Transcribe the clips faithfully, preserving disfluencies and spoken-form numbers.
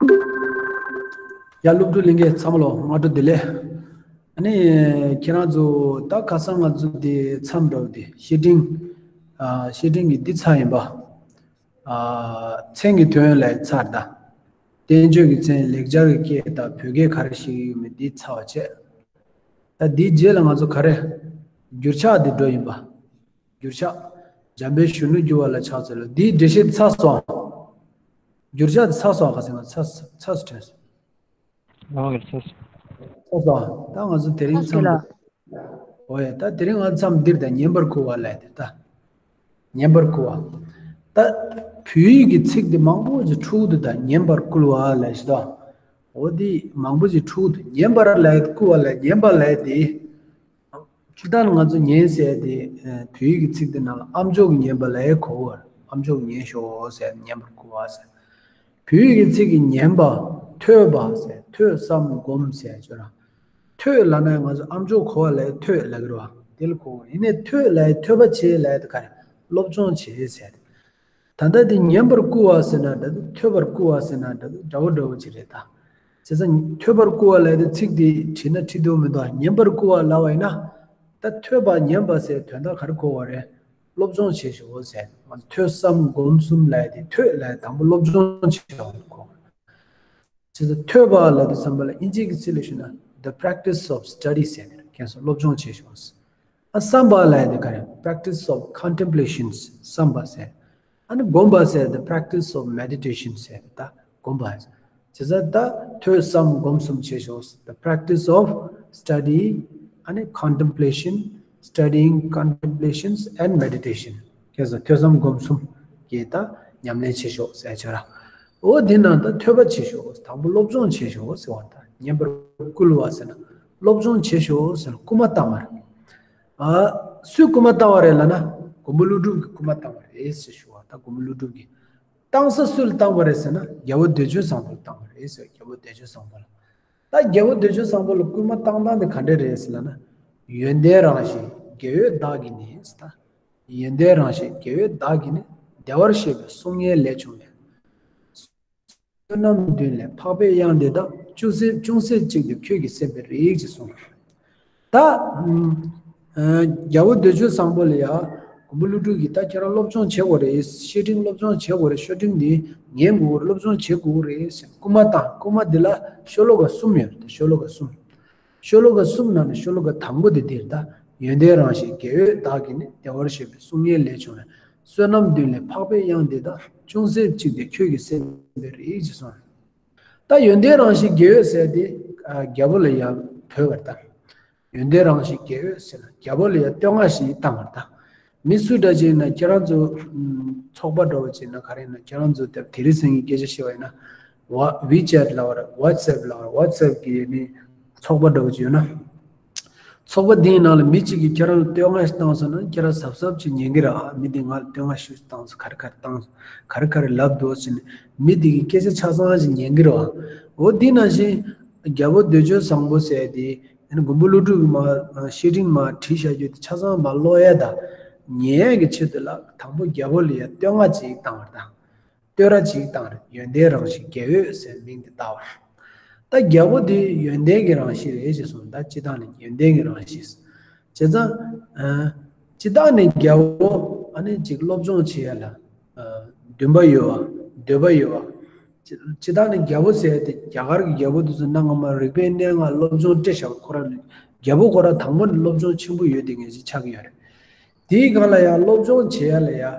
ཡ། སློབ་ཕྲུག་ལྷན་རྒྱས་ཚང་མ་ལ་སྔ་དྲོ་བདེ་ལེགས། ཨ་ནི་ཁྱེད་རང་ཚོ་ད་ཁ་སང་ང་ཚོ་དེ་མཚམས་འདྲ་བོ་དེ་བཤེས་སྤྲིང་ཨ་བཤེས་སྤྲིང་གི་འདི་ཚར་ཡིན་པ། ཨ་མཚན་གྱི་དོན་ལ་ཚར་ད། བསྟན་བཅོས་ཀྱི་མཚན་ལེགས་སྦྱར་གྱི་སྐད་དང་བོད་སྐད་ག་རེ་ཞིག་ཡོད་མེད་འདི་ཚར་བ་བྱས། ད་འདིའི་རྗེས་ལ་ང་ཚོ་ག་རེ། འགྱུར་ཕྱག་འདི་འགྲོ་ཡིན་པ། འགྱུར་ཕྱག་འཇམ་དཔལ་གཞོན་ནུར་འགྱུར་བ་ལ་ཕྱག་འཚལ་ལོ། འདིའི་འགྲེལ་བཤད་ཚར་སོང་། འགྱུར་ཕྱག་འདི་ཚར་སོང་། ཁ་སང་ང་ཚར་ཚར་སོང་དྲན་སོང་། ཨོ་ཡེ་སི། ཚར་སོང་། ད་ང་ཚོ་དེ་རིང་ཨ་ཁེ་མཚམས་ལ། འདིར། ཨོ་ཡེ། ད་དེ་རིང་ང་མཚམས་འདིར་ད་བསྙེན་པར་བསྐུལ་བ་ལས་དེ་ད། བསྙེན་པར་བསྐུལ་བ། ད་བོད་ཡིག་གི་ཚིག་འདི་མང་པོ་ཞིག་འཁྲུག་འདུག་ད་བསྙེན་པར་བསྐུལ་བ་ལས་ཞེས་ད། འོ་འདི་མང་པོ་ཞིག་འཁྲུག་འདུག་བསྙེན་པར་ལས་བསྐུལ་བ་ལས་བསྙེན་པ་ལས་དེ། སྤྱིར་བཏང་ང་ཚོ་བསྙེན་ཟེར་དེ་བོད་ཡིག་གི་ཚིག་དེ་ནང་ལ་ཨ་མཆོག་གི་བསྙེན་པ་ལས་གོ་བར་ཨ་མཆོག་བསྙེན་ཤོག་ཟེར་བསྙེན་པར་བསྐུལ་བ་ཟེར། བོད་ཡིག་གི་ཚིག་གི་བསྙེན་པ། ཐོས་པ་ཟེར། ཐོས་བསམ་སྒོམ་ཟེར་ཅོ་ར། ཐོས་ལབ་ན་ང་ཚོ་ཨ་མཆོག་གོ་བ་ལས་ཐོས་ལབ་ཀྱི་རེད་བ། དེ་ལ་གོ་བ་ཡིན་ནའི་ཐོས་ལབ་ཐོས་པ་བྱེད་ལབ་དེ་ག་རེ། སློབ་སྦྱོང་བྱེད་ཟེར། ད་ལྟ་དེ་བསྙེན་པར་བསྐུལ་བ་ཟེར་ན་འདྲ། ཐོས་པར་བསྐུལ་བ་ཟེར་ན་འདྲ། འདྲ་བོ་འདྲ་བོ་ཅིག་རེད་ད། བྱས་ཙང་ཐོས་པར་བསྐུལ་བ་ལབ་དེ་ཚིག་དེ་བྲིས་ན་བྲིས་འདུག་མི་འདུག་བསྙེན་པར་བསྐུལ་བ་ལབ་པ་ཡིན་ན། ད་ཐོས་པ་བསྙེན་པ་ཟེར་དོན་དག་ག་རེ་གོ་བ་རེད། སློབ་སྦྱོང་བྱེད་ཤོག་ཟེར། ང་ཚོ་ཐོས་བསམ་སྒོམ་གསུམ་ལབ་དེ་ཐོས་ལབ་དང་པོ་སློབ་སྦྱོང་བྱེད་ཤོག་གོ། བྱས་ཙང་ཐོས་པ་ལབ་དུས་ཙམ་པ་ལ་དབྱིན་ཇི་གི་ཚིག་ལ་ཞུས་ན་the practice of study ཟེར་ནས་ཁྱེད་ཚོ་སློབ་སྦྱོང་བྱེད་ཤོག་ཨ་བསམ་པ་ལབ་དེ་ག་རེ། practice of contemplations བསམ་པ་ཟེར། ཨ་ནི་སྒོམ་པ་ཟེར་the practice of meditation ཟེར་ད་སྒོམ་པ། བྱས་ཙང་ད་ཐོས་བསམ་སྒོམ་གསུམ་བྱེད་ཤོག the practice of study ཨ་ནི་contemplation studying contemplations and meditation ཁྱེད་ཚོ་ཐོས་བསམ་སྒོམ་གསུམ་གྱི་ད་ཉམས་ལེན་བྱེད་ཤོག་ཟེར་ཆོག་ར། འོ་དེ་ནང་ད་ཐོས་པ་བྱེད་ཤོག་དང་པོ་སློབ་སྦྱོང་བྱེད་ཤོག་ཟེར་བ་དང་བསྙེན་པར་བསྐུལ་བ་ཟེར་ན་སློབ་སྦྱོང་བྱེད་ཤོག་ཟེར་ན་སྐུལ་མ་བཏང་བ་རེད། ཨ། སུས་སྐུལ་མ་བཏང་བ་རེད་ལབ་ན་མགོན་པོ་ཀླུ་སྒྲུབ་ཀྱིས་སྐུལ་མ་བཏང་བ་རེད་ཟེར་ཞུ་བ་ད་མགོན་པོ་ཀླུ་སྒྲུབ་ཀྱིས། བཏང་ས་སུ་ལ་བཏང་བ་རེད་ཟེར་ན་རྒྱལ་པོ་འདོད་འཇོའི་བཟང་པོ་ལ་བཏང་བ་རེད་ཟེར། རྒྱལ་པོ་འདོད་འཇོའི་བཟང་པོ་ལ། ད་རྒྱལ་པོ་འདོད་འཇོའི་བཟང་པོ་ལ་སྐུལ་མ་བཏང་སྟངས་དེ་ག་འདྲ་རེད་ཟེར་ལབ་ན། ཡོན་ཏན་རང་བཞིན་དགེ་འོས་བདག་གིས་ནི་ཟེར་ད། ཡོན་ཏན་རང་བཞིན་དགེ་འོས་བདག་གིས་ནི་བདེ་བར་གཤེགས་པའི་གསུང་སྙན་ལས་བྱུང་བའི། བསོད་ནམས་བདུན་ལས་འཕགས་པའི་དབྱངས་འདི་དག་ཅུང་ཟད་ཅུང་ཟད་ཅིག་ཏུ་ཁྱོད་ཀྱི་སེམས་པའི་རིགས་ཀྱིས་གསུངས། ད། ཨ། རྒྱལ་པོ་འདོད་འཇོའི་བཟང་པོ་ལ་ཡ། མགོན་པོ་ཀླུ་སྒྲུབ་ཀྱིས་ད་ཁྱེད་རང་སློབ་སྦྱོང་བྱེད་དགོས་རེད། བཤེས་སྤྲིང་སློབ་སྦྱོང་བྱེད་དགོས་རེད། བཤེས་སྤྲིང་འདི་ཉན་དགོས་རེད། སློབ་སྦྱོང་བྱེད་དགོས་རེད་ཟེར་སྐུལ་མ་བཏང་། སྐུལ་མ་འདི་ལ་ཤོ་ལོ་ཀ་གསུམ་ཡོད་རེད། ཤོ་ལོ་ཀ་གསུམ། ཤོ་ལོ་ཀ་གསུམ་ནང་ནས་ཤོ་ལོ་ཀ་དང་པོ་དེ་འདིར་ད། ཡོན་ཏན་རང་བཞིན་དགེ་འོས་བདག་གིས་ནི་བདེ་བར་གཤེགས་པའི་གསུང་སྙན་ལས་བྱུང་བའི། བསོད་ནམས་བདུན་ལས་འཕགས་པའི་དབྱངས་འདི་དག་ཅུང་ཟད་ཅིག་སྟེ་ཁྱོད་ཀྱི་སེམས་པའི་རིགས་ཀྱིས་གསུངས། ད་ཡོན་ཏན་རང་བཞིན་དགེ་འོས་ཟེར་དེ་རྒྱལ་པོ་ལ་ཡང་བོས་པར་ད། ཡོན་ཏན་རང་བཞིན་དགེ་འོས་ཟེར་ན་རྒྱལ་པོ་ལ་ཡང་བསྟོད་བསྔགས་ཤིག་བཏང་བར་ད། མི་སུ་འདྲ་ཅིག་ཡིན་ན་ཁྱེད་རང་ཚོ་ཚོགས་པ་འདྲ་བོ་ཅིག་ཡིན་ན་ག་རེ་ཡིན་ན་ཁྱེད་རང་ཚོ་དེ་དེ་རིང་སང་ཉིན་སྐད་ཆ་བཤད་པ་ཡིན་ན། ཝ་ཝི་ཆེ་ཊི་ལབ་པ་རེད། ཝ་ཊི་སི་ཨེབ་ལབ་པ་རེད། ཝ་ཊི་སི་ཨེབ་གི་ནི་ཚོགས་པ་འདྲ་བོ་ཅིག་ཡོད་ན། ཚོགས་པ་འདིའི་ནང་ལ་མི་གཅིག་གིས་ཁྱེད་རང་ལ་བསྟོད་བསྔགས་ཤིག་བཏང་སོང་ན་ཁྱེད་རང་གཟབ་གཟབ་ཅིག་ཉན་གི་རེད། ཨ། མི་འདིས་ང་ལ་བསྟོད་བསྔགས་ཤིག་བཏང་སོང་། ག་རེ་ག་རེ་བཏང་སོང་། ག་རེ་ག་རེ་ལབ་འདུག་ཟེར་ནས་མི་འདི་གི་སྐད་ཆ་ཆ་ཚང་ཞིག་ཉན་གི་རེད་བ། འོ་འདི་ནང་བཞིན་རྒྱལ་པོ་འདོད་འཇོའི་བཟང་པོ་ཟེར་དེ་ཨ་ནི་མགོན་པོ་ཀླུ་སྒྲུབ་ཀྱིས་མར་བཤེས་སྤྲིང་མར་བྲིས་བཞག་རྒྱུ་དེ་ཆ་ཚང་མར་ཀློག་ཡས་དང་ཉན་ཡས་ཀྱི་ཆེད་དུ་ལ་དང་པོ་རྒྱལ་པོ་ལ་ཡ་བསྟོད་བསྔགས་ཅིག་བཏང་བར་དང་། བསྟོད་ར་ཅིག་བཏང་རེད། ཡོན་ཏན་རང་བཞིན་དགེ་འོས་ཟེར་མིང་དེ་བཏགས་པ་རེད། ད་རྒྱལ་པོ་དེ་ཡོན་ཏན་གྱི་རང་བཞིན་རེད་ཅེས་གསུངས། ད་སྤྱིར་བཏང་ནས་ཡོན་ཏན་གྱི་རང་བཞིན། བྱས་ཙང་། ཨ། སྤྱིར་བཏང་ནས་རྒྱལ་པོ་ཨ་ནི་ཅིག་སློབ་སྦྱོང་བྱེད་ཡ་ལ། ཨ། འདུན་པ་ཡོད་པ། འདོད་པ་ཡོད་པ། སྤྱིར་བཏང་ནས་རྒྱལ་པོ་ཟེར་ཡ་དེ་རྒྱ་གར་གྱི་རྒྱལ་པོ་དེ་ཚོ་གནའ་སྔ་མ་རིག་པའི་གནས་ལྔ་སློབ་སྦྱོང་སྤྲད་བཞག་པ་ཁོ་རང་རྒྱལ་པོ་ཁོ་རང་དང་པོ་ནས་སློབ་སྦྱོང་ཆེན་པོ་ཡོད་དེ་ངེས་ཅིག་ཆགས་ཀྱི་ཡོད་རེད། དེའི་སྒང་ལ་ཡང་སློབ་སྦྱོང་བྱེད་ཡ་ལ་ཡང་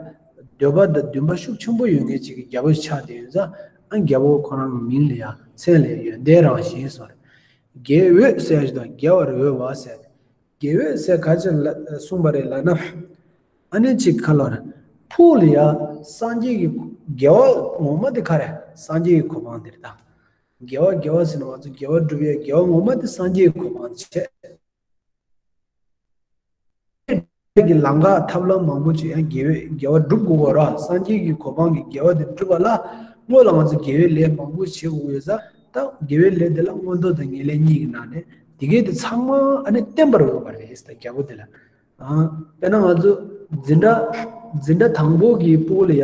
འདོད་པ་དང་འདུན་པ་ཤུགས་ཆེན་པོ་ཡོད་མཁན་ཅིག་གི་རྒྱལ་པོ་ཞིག་ཆགས་བསྡད་ཡོད་ཙང་། ཨ། རྒྱལ་པོ་ཁོ་རང་གི་མིང་ལ་ཡང་མཚན་ལ་ཡང་ཡོན་ཏན་རང་བཞིན་ཟེར། དགེ་འོས་ཟེར་ཡ་ཞིག་དང་དགེ་བར་འོས་པ་ཟེར། དགེ་འོས་ཟེར་ག་ཅི་ལ་གསུངས་པ་རེད་ལབ་ན། ཨ་ནི་ཅིག་ཁ་ལོར་ཕུགས་ལ་ཡང་སངས་རྒྱས་ཀྱི་དགེ་བ་ངོ་མ་དེ་ག་རེ། སངས་རྒྱས་ཀྱི་གོ་འཕང་དེ་རེད་ད། དགེ་བ་དགེ་བ་ཟེར་ན་ང་ཚོ་དགེ་བ་སྒྲུབ་ཡ་དགེ་བ་ངོ་མ་དེ་སངས་རྒྱས་ཀྱི་གོ་འཕང་བྱས། ཀྱི་ལམ་ཁ་ཐབས་ལམ་མང་པོ་ཅིག་ཡང་དགེ་བའི་དགེ་བ་སྒྲུབ་དགོས་པ་ར། སངས་རྒྱས་ཀྱི་གོ་འཕང་གི་དགེ་བ་དེ་སྒྲུབ་པ་ལ་སྔོན་ལ་ང་ཚོ་དགེ་བའི་ལས་མང་པོ་བྱེད་དགོས་ཡོད་ཙང་། ད་དགེ་བའི་ལས་དེ་ལ་མངོན་མཐོ་དང་ངེས་ལེགས་གཉིས་ཀྱི་ནང་ནས་དེ་གའི་དེ་ཚང་མ་ཨ་ནི་བསྟན་པར་འོས་པ་རེད་ད་རྒྱལ་པོ་དེ་ལ། ཨ། དཔེར་ན་ང་ཚོ་འཛིན་གྲྭ་འཛིན་གྲྭ་དང་པོ་གི་ཕྲུ་གུ་ལ་ཡ་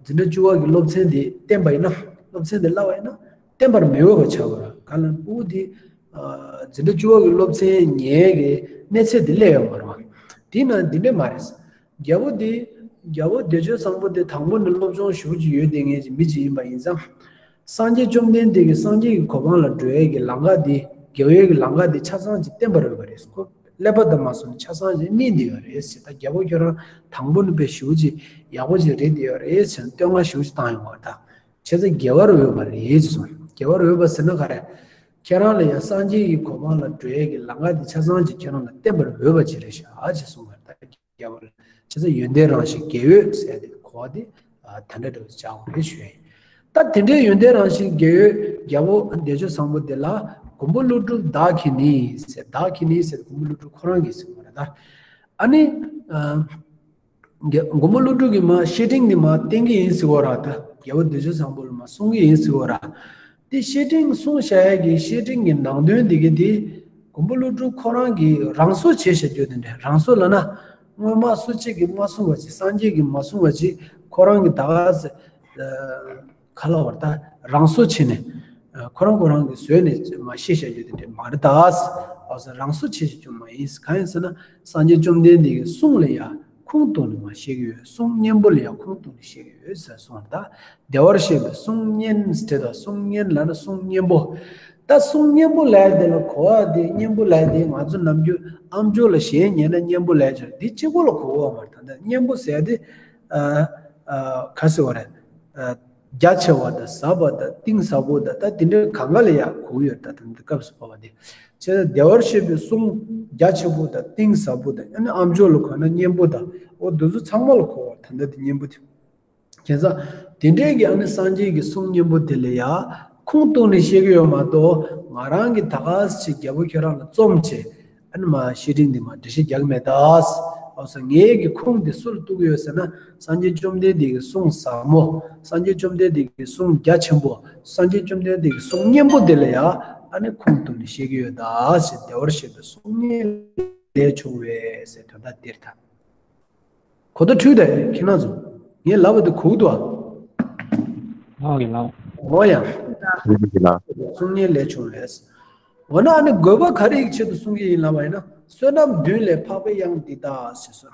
འཛིན་གྲྭ་བཅུ་པ་གི་སློབ་ཚན་དེ་བསྟན་པ་ཡིན་ན། སློབ་ཚན་དེ་བསླབ་པ་ཡིན་ན། བརྟན་པར་མི་འོས་པ་ཆགས་པ་རེད། ག་ལ་ཕྲུ་གུ་དེ་འཛིན་གྲྭ་བཅུ་པ་གི་སློབ་ཚན་ཉན་གྱི་གནས་ཚད་དེ་སླེབས་ཡོད་མ་རེད་བ། དེས་ན་འདི་འདྲས་མ་རེད། རྒྱལ་པོ་འདི། རྒྱལ་པོ་བདེ་སྤྱོད་བཟང་པོ་དེ་དང་པོ་ནས་སློབ་སྦྱོང་ཞུ་རྒྱུ་ཡོད་བསྡད་མཁན་གྱི་མི་ཅིག་ཡིན་པ་ཡིན་ཙང་། སངས་རྒྱས་བཅོམ་ལྡན་འདས་ཀྱིས་སངས་རྒྱས་ཀྱི་གོ་འཕང་ལ་འགྲོ་ཡས་ཀྱི་ལམ་ཁ་འདི། དགེ་བའི་གི་ལམ་ཁ་འདི་ཆ་ཚང་ཅིག་བསྟན་པར་འོས་པ་རེད། ཁོ་ཀླད་པ་དང་མ་སོང་ཆ་ཚང་ཅིག་རྙེད་བསྡད་ཡོད་རེད་ཟེར། ད་རྒྱལ་པོ་ཁྱོད་རང་དང་པོ་ནས་དཔེ་ཞུ་ཅིག་ཡག་པོ་ཅིག་རེད་བསྡད་ཡོད་རེད་ཟེར་བསྟོད་བསྔགས་ཞུ་ཅིག་བཏང་ཡོང་བ་ད། བྱས་ཙང་དགེ་བར་འོས་པ་རེད་ཅེས་གསུངས། དགེ་བར་འོས་པ་ཟེར་ན་ག་རེ། ཁྱེད་རང་ལ་ཡང་སངས་རྒྱས་ཀྱི་གོ་འཕང་ལ་འགྲོ་ཡས་ཀྱི་ལམ་ཁ་འདི་ཆ་ཚང་ཅིག་ཁྱེད་རང་ལ་བསྟན་པར་འོས་པ་ཅིག་རེད་ཤག་ཅེས་གསུངས་པ་རེད། ད་རྒྱལ་བར། བྱས་ཙང་ཡོན་ཏན་རང་བཞིན་དགེ་འོས་ཟེར་ཏེ་གོ་བ་འདི་ད་འདྲ་འདྲ་བོ་ཅིག་ཆགས་པ་རེད་ཞུ་ཡ་ཡིན། ད་དེ་འདྲའི་ཡོན་ཏན་རང་བཞིན་དགེ་འོས་རྒྱལ་པོ་བདེ་སྤྱོད་བཟང་པོ་འདི་ལ་མགོན་པོ་ཀླུ་སྒྲུབ་བདག་གིས་ནི་ཟེར། བདག་གིས་ནི་ཟེར་མགོན་པོ་ཀླུ་སྒྲུབ་ཁོ་རང་གིས་ཟེར་བ་རེད་ད། ཨ་ནི། རྒྱ་མགོན་པོ་ཀླུ་སྒྲུབ་ཀྱིས་མར་བཤེས་སྤྲིང་འདི་མར་བསྟན་གྱི་ཡིན་ཟེར་བ་ར། ད་རྒྱལ་པོ་བདེ་སྤྱོད་བཟང་པོ་ལ་མར་གསུང་གི་ཡིན་ཟེར་བ་ར། དེ་བཤེས་སྤྲིང་གསུང་བྱ་ཡས་ཀྱི་བཤེས་སྤྲིང་གི་ནང་དོན་འདི་གི་དེ་མགོན་པོ་ཀླུ་སྒྲུབ་ཁོ་རང་གིས་རང་བཟོ་བྱས་བྱ་རྒྱུ་དེ་འདྲ། རང་བཟོ་ལབ་ན་སྔོན་མ་སུ་གཅིག་གིས་མ་གསུངས་པ་ཅིག་སངས་རྒྱས་ཀྱིས་མ་གསུངས་པ་ཅིག་ཁོ་རང་གིས་ད་ག་ཟེ། ག་ལ་བར་ད་རང་བཟོ་བྱས་ནས། ཁོ་རང་ཁོ་རང་གིས་བཟོས་ནས་མར་བཤད་བྱ་རྒྱུ་དེ་འདྲ་མ་རེད་ད། འོ་ཟེ་རང་བཟོ་བྱས་བྱ་རྒྱུ་མ་ཡིན། གང་ཡིན་ཟེར་ན་སངས་རྒྱས་བཅོམ་ལྡན་འདས་ཀྱི་གསུང་ལ་ཡང་ཁུངས་གཏུགས་ནས་མར་བཤད་ཀྱི་ཡོད། གསུང་སྙན་པོ་ལ་ཡང་ཁུངས་གཏུགས་ནས་བཤད་ཀྱི་ཡོད་ཟེར་གསུངས་པ་རེད་ད། བདེ་བར་གཤེགས་པའི་གསུང་སྙན་ཟེར་ད། གསུང་སྙན་ལབ་ན་གསུང་སྙན་པོ། ད་གསུང་སྙན་པོ་ལབ་ཡ་དེ་ལ་གོ་བ་དེ་སྙན་པོ་ལབ་ཡ་དེ་ང་ཚོ་ནམ་རྒྱུན་ཨམ་ཅོག་ལ་གཞས་ཉན་ན་སྙན་པོ་ལབ་ཡ་ཅིག་རེད། དེ་གཅིག་པོ་ལ་གོ་གི་ཡོད་མ་རེད། ད་ལྟ་སྙན་པོ་ཟེར་ཡ་དེ་ཨ་ཨ་ག་ཟེར་བ་རེད། ཨ་རྒྱ་ཆེ་བ་དང་ཟབ་པ་དང་གཏིང་ཟབ་པོ་དང་ད་དེ་འདྲའི་གང་ག་ལ་ཡང་གོ་གི་ཡོད། ད་ད་འདི་སྐབས་སུ་བབ་པ་དེ་བྱས་ཙང་བདེ་བར་གཤེགས་པའི་གསུང་རྒྱ་ཆེན་པོ་དང་གཏིང་ཟབ་པོ་དང་ཨ་ནི་ཨམ་ཅོག་ལ་གོ་ན་སྙན་པོ་དང་འོ་འདི་ཚོ་ཚང་མ་ལ་གོ་བ་ད་ལྟ་དེ་སྙན་པོ་དེ། བྱས་ཙང་དེ་འདྲའི་གི་ཨ་ནི་སངས་རྒྱས་ཀྱི་གསུང་སྙན་པོ་དེ་ལ་ཡང་ཁུངས་གཏུགས་ནས་བཤད་ཀྱི་ཡོད་མ་གཏོགས་ང་རང་གིས་ད་ག་ཟེ་རྒྱལ་པོ་ཁྱོད་རང་ལ་རྩོམ་བྱས། ཨ་ནི་མར་བཤེས་སྤྲིང་འདི་མར་འགྲེལ་བཤད་རྒྱག་གི་མེད་ད། འོ་ཟེ་ངའི་གི་ཁུངས་འདི་སུ་ལ་གཏུགས་ཀྱི་ཡོད་ཟེར་ན་སངས་རྒྱས་བཅོམ་ལྡན་འདས་ཀྱི་གསུང་ཟབ་མོ། སངས་རྒྱས་བཅོམ་ལྡན་འདས་ཀྱི་གསུང་རྒྱ་ཆེན་པོ། སངས་རྒྱས་བཅོམ་ལྡན་འདས་ཀྱི་གསུང་སྙན་པོ་འདི་ལ་ཡང་ཨ་ནི་ཁུངས་གཏུགས་ནས་བཤད་ཀྱི་ཡོད་ད་ཟེར། བདེ་བར་གཤེགས་པའི་གསུང་སྙན་ལས་བྱུང་བའི་ཟེར་དོན་དག་འདིར་ད། གོ་བརྡ་འཕྲུལ་ད་ཁྱེད་རང་ཚོ། ངས་ལབ་པ་འདི་གོ་གི་འདུག་ཨ། ལགས་ཡིན་ལགས། འོ་ཡ། ཡིན་ལགས། གསུང་སྙན་ལས་བྱུང་བས། འོ་ན་ཨ་ནི་དགོས་པ་ག་རེ་ཡི་ཆེད་དུ་གསུང་གི་ཡིན་ལབ་པ་ཡིན་ན་བསོད་ནམས་བདུན་ལས་འཕགས་པའི་དབྱངས་འདི་དག་ཟེར་སོ།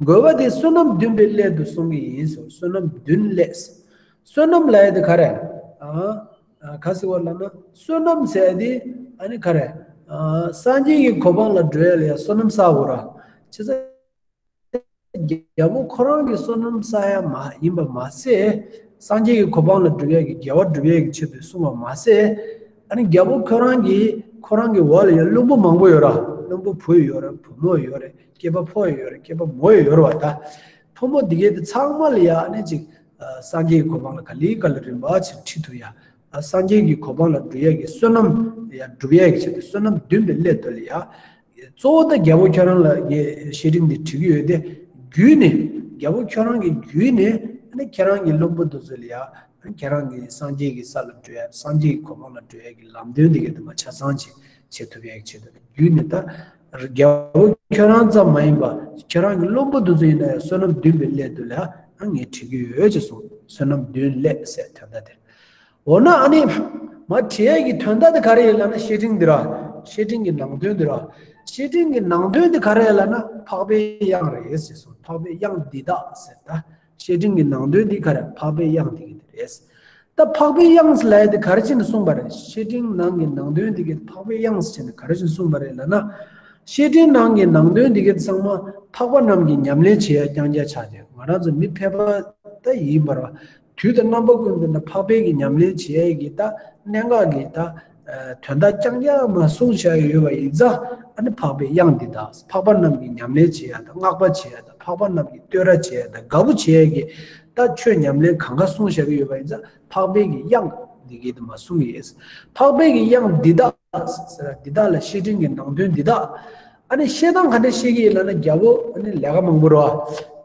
དགོས་པ་དེ་བསོད་ནམས་བདུན་པའི་སླད་དུ་གསུང་གི་ཡིན་ཟེར། བསོད་ནམས་བདུན་ལས། བསོད་ནམས་ལབ་ཡ་དེ་ག་རེ། ཨ། ཨ་ག་ཟེར་བ་ལབ་ན་བསོད་ནམས་ཟེར་ཡ་དེ་ཨ་ནི་ག་རེ། ཨ་སངས་རྒྱས་ཀྱི་གོ་འཕང་ལ་འགྲོ་ཡ་ལ་ཡ་བསོད་ནམས་བསགས་དགོས་ར། བྱས་ཙང་། རྒྱལ་པོ་ཁོ་རང་གིས་བསོད་ནམས་བསགས་ཡ་མ་ཡིན་པ་མ་ཟད། སངས་རྒྱས་ཀྱི་གོ་འཕང་ལ་འགྲོ་ཡས་ཀྱི་དགེ་བ་སྒྲུབ་ཡས་ཀྱི་ཆེད་དུ་གསུངས་པ་མ་ཟད། ཨ་ནི་རྒྱལ་པོ་ཁོ་རང་གིས་ཁོ་རང་གི་འོག་ལ་ཡང་བློན་པོ་མང་པོ་ཡོད་ར། བློན་པོ་བུ་ཡོད་ར། བུ་མོ་ཡོད་རེད། སྐྱེས་པ་ཕོ་ཡོད་རེད། སྐྱེས་པ་མོ་ཡོད་རེད་བ་ད། ཕོ་མོ་འདི་གས་དེ་ཚང་མ་ལ་ཡ་ཨ་ནི་ཅིག་སངས་རྒྱས་ཀྱི་གོ་འཕང་ལ་ག་ལེ་ག་ལེ་རིམ་པ་ཕྱིན་ཁྲིད་ཐུབ་ཡ། སངས་རྒྱས་ཀྱི་གོ་འཕང་ལ་འགྲོ་ཡས་ཀྱི་བསོད་ནམས་ཡ་སྒྲུབ་ཡས་ཀྱི་ཆེད་དུ་བསོད་ནམས་བདུན་པའི་སླད་དུ་ལ་ཡ། གཙོ་བོ་ད་རྒྱལ་པོ་ཁྱོད་རང་ལ་ངས་བཤེས་སྤྲིང་འདི་བྲིས་ཀྱི་ཡོད་དེ། བརྒྱུད་ནས་རྒྱལ་པོ་ཁྱོད་རང་གི་བརྒྱུད་ནས་ཨ་ནི་ཁྱེད་རང་གི་བློན་པོ་དེ་ཚོ་ལ་ཡ་ཨ་ནི་ཁྱེད་རང་གི་སངས་རྒྱས་ཀྱི་ས་ལ་འགྲོ་ཡ་སངས་རྒྱས་ཀྱི་གོ་འཕང་ལ་འགྲོ་ཡ་གི་ལམ་སྟོན་འདི་ག་དེ་མ་ཆ་ཚང་ཅིག་བྱེད་ཐུབ་ཡ་གི་ཆེད་དུ་བརྒྱུད་ནས་ད་རྒྱལ་པོ་ཁྱོད་རང་ཙམ་མ་ཡིན་པ་ཁྱེད་རང་གི་བློན་པོ་དེ་ཚོ་ཡིན་ན་ཡང་བསོད་ནམས་བདུན་པའི་སླད་དུ་ལ་ཨ་ངས་བྲིས་ཀྱི་ཡོད་ཅེས་གསུངས། བསོད་ནམས་བདུན་སླད་ཟེར་དོན་དག་དེ། འོ་ན་ཨ་ནི། མ་བྲིས་ཡས་ཀྱི་དོན་དག་དེ་ག་རེ་ཡིན་ལབ་ན་བཤེས་སྤྲིང་འདི་ར། བཤེས་སྤྲིང་གི་ནང་དོན་འདི་ར། བཤེས་སྤྲིང་གི་ནང་དོན་དེ་ག་རེ་ལབ་ན་འཕགས་པའི་དབྱངས་རེད་ཟེར་སོང་། འཕགས་པའི་དབྱངས་འདི་དག་ཟེར་ད། བཤེས་སྤྲིང་གི་ནང་དོན་འདི་ག་རེ་འཕགས་པའི་དབྱངས་འདི་གི་འདི་རེད། ད་འཕགས་པའི་དབྱངས་ལབ་ཡས་དེ་ག་རེ་བྱས་ནས་གསུངས་པ་རེད། བཤེས་སྤྲིང་ནང་གི་ནང་དོན་འདི་གི་འཕགས་པའི་དབྱངས་ཟེར་ནས་ག་རེ་བྱས་ནས་གསུངས་པ་རེད་ལབ་ན། བཤེས་སྤྲིང་ནང་གི་ནང་དོན་འདི་གི་ཚང་མ་འཕགས་པ་རྣམས་ཀྱི་ཉམས་ལེན་བྱེད་ཡ་རྐྱང་རྐྱང་ཆགས་ཏེ་ང་རང་ཚོ་མི་ཕལ་པ་ད་ཡིན་པར་བ། དུས་དང་རྣམ་པ་ཀུན་ཏུ་ན་འཕགས་པའི་གི་ཉམས་ལེན་བྱེད་ཡས་ཀྱི་ད་གནད་འགག་གི་ད་དོན་དག་རྐྱང་རྐྱང་མ་གསུངས་བཞག་ཡོད་པ་ཡིན་ཙང་ཨ་ནི་འཕགས་པའི་དབྱངས་འདི་དག་འཕགས་པ་རྣམས་ཀྱི་ཉམས་ལེན་བྱེད་ཡས་དང་བསྔགས་པ་བྱེད་ཡས་དང་འཕགས་པ་རྣམས་ཀྱི་བསྟོད་ར་བྱེད་ཡས་དང་དགའ་པོ་བྱེད་ཡས་ཀྱི་ད་ཆོས་ཉམས་ལེན་གང་ག་གསུངས་བཞག་ཡོད་པ་ཡིན་ཙང་འཕགས་པའི་གི་དབྱངས་འདི་གི་དུ་མ་གསུངས་ཡིན། འཕགས་པའི་གི་དབྱངས་འདི་དག་ཟེར་འདི་དག་ལ་བཤེས་སྤྲིང་གི་ནང་དོན་འདི་དག་ཨ་ནི་བཤད་སྟངས་ག་འདྲ་བཤད་ཀྱི་ཡིན་ལབ་ན་རྒྱལ་པོ་ཨ་ནི་ལས་ཀ་མང་པོ་རོ།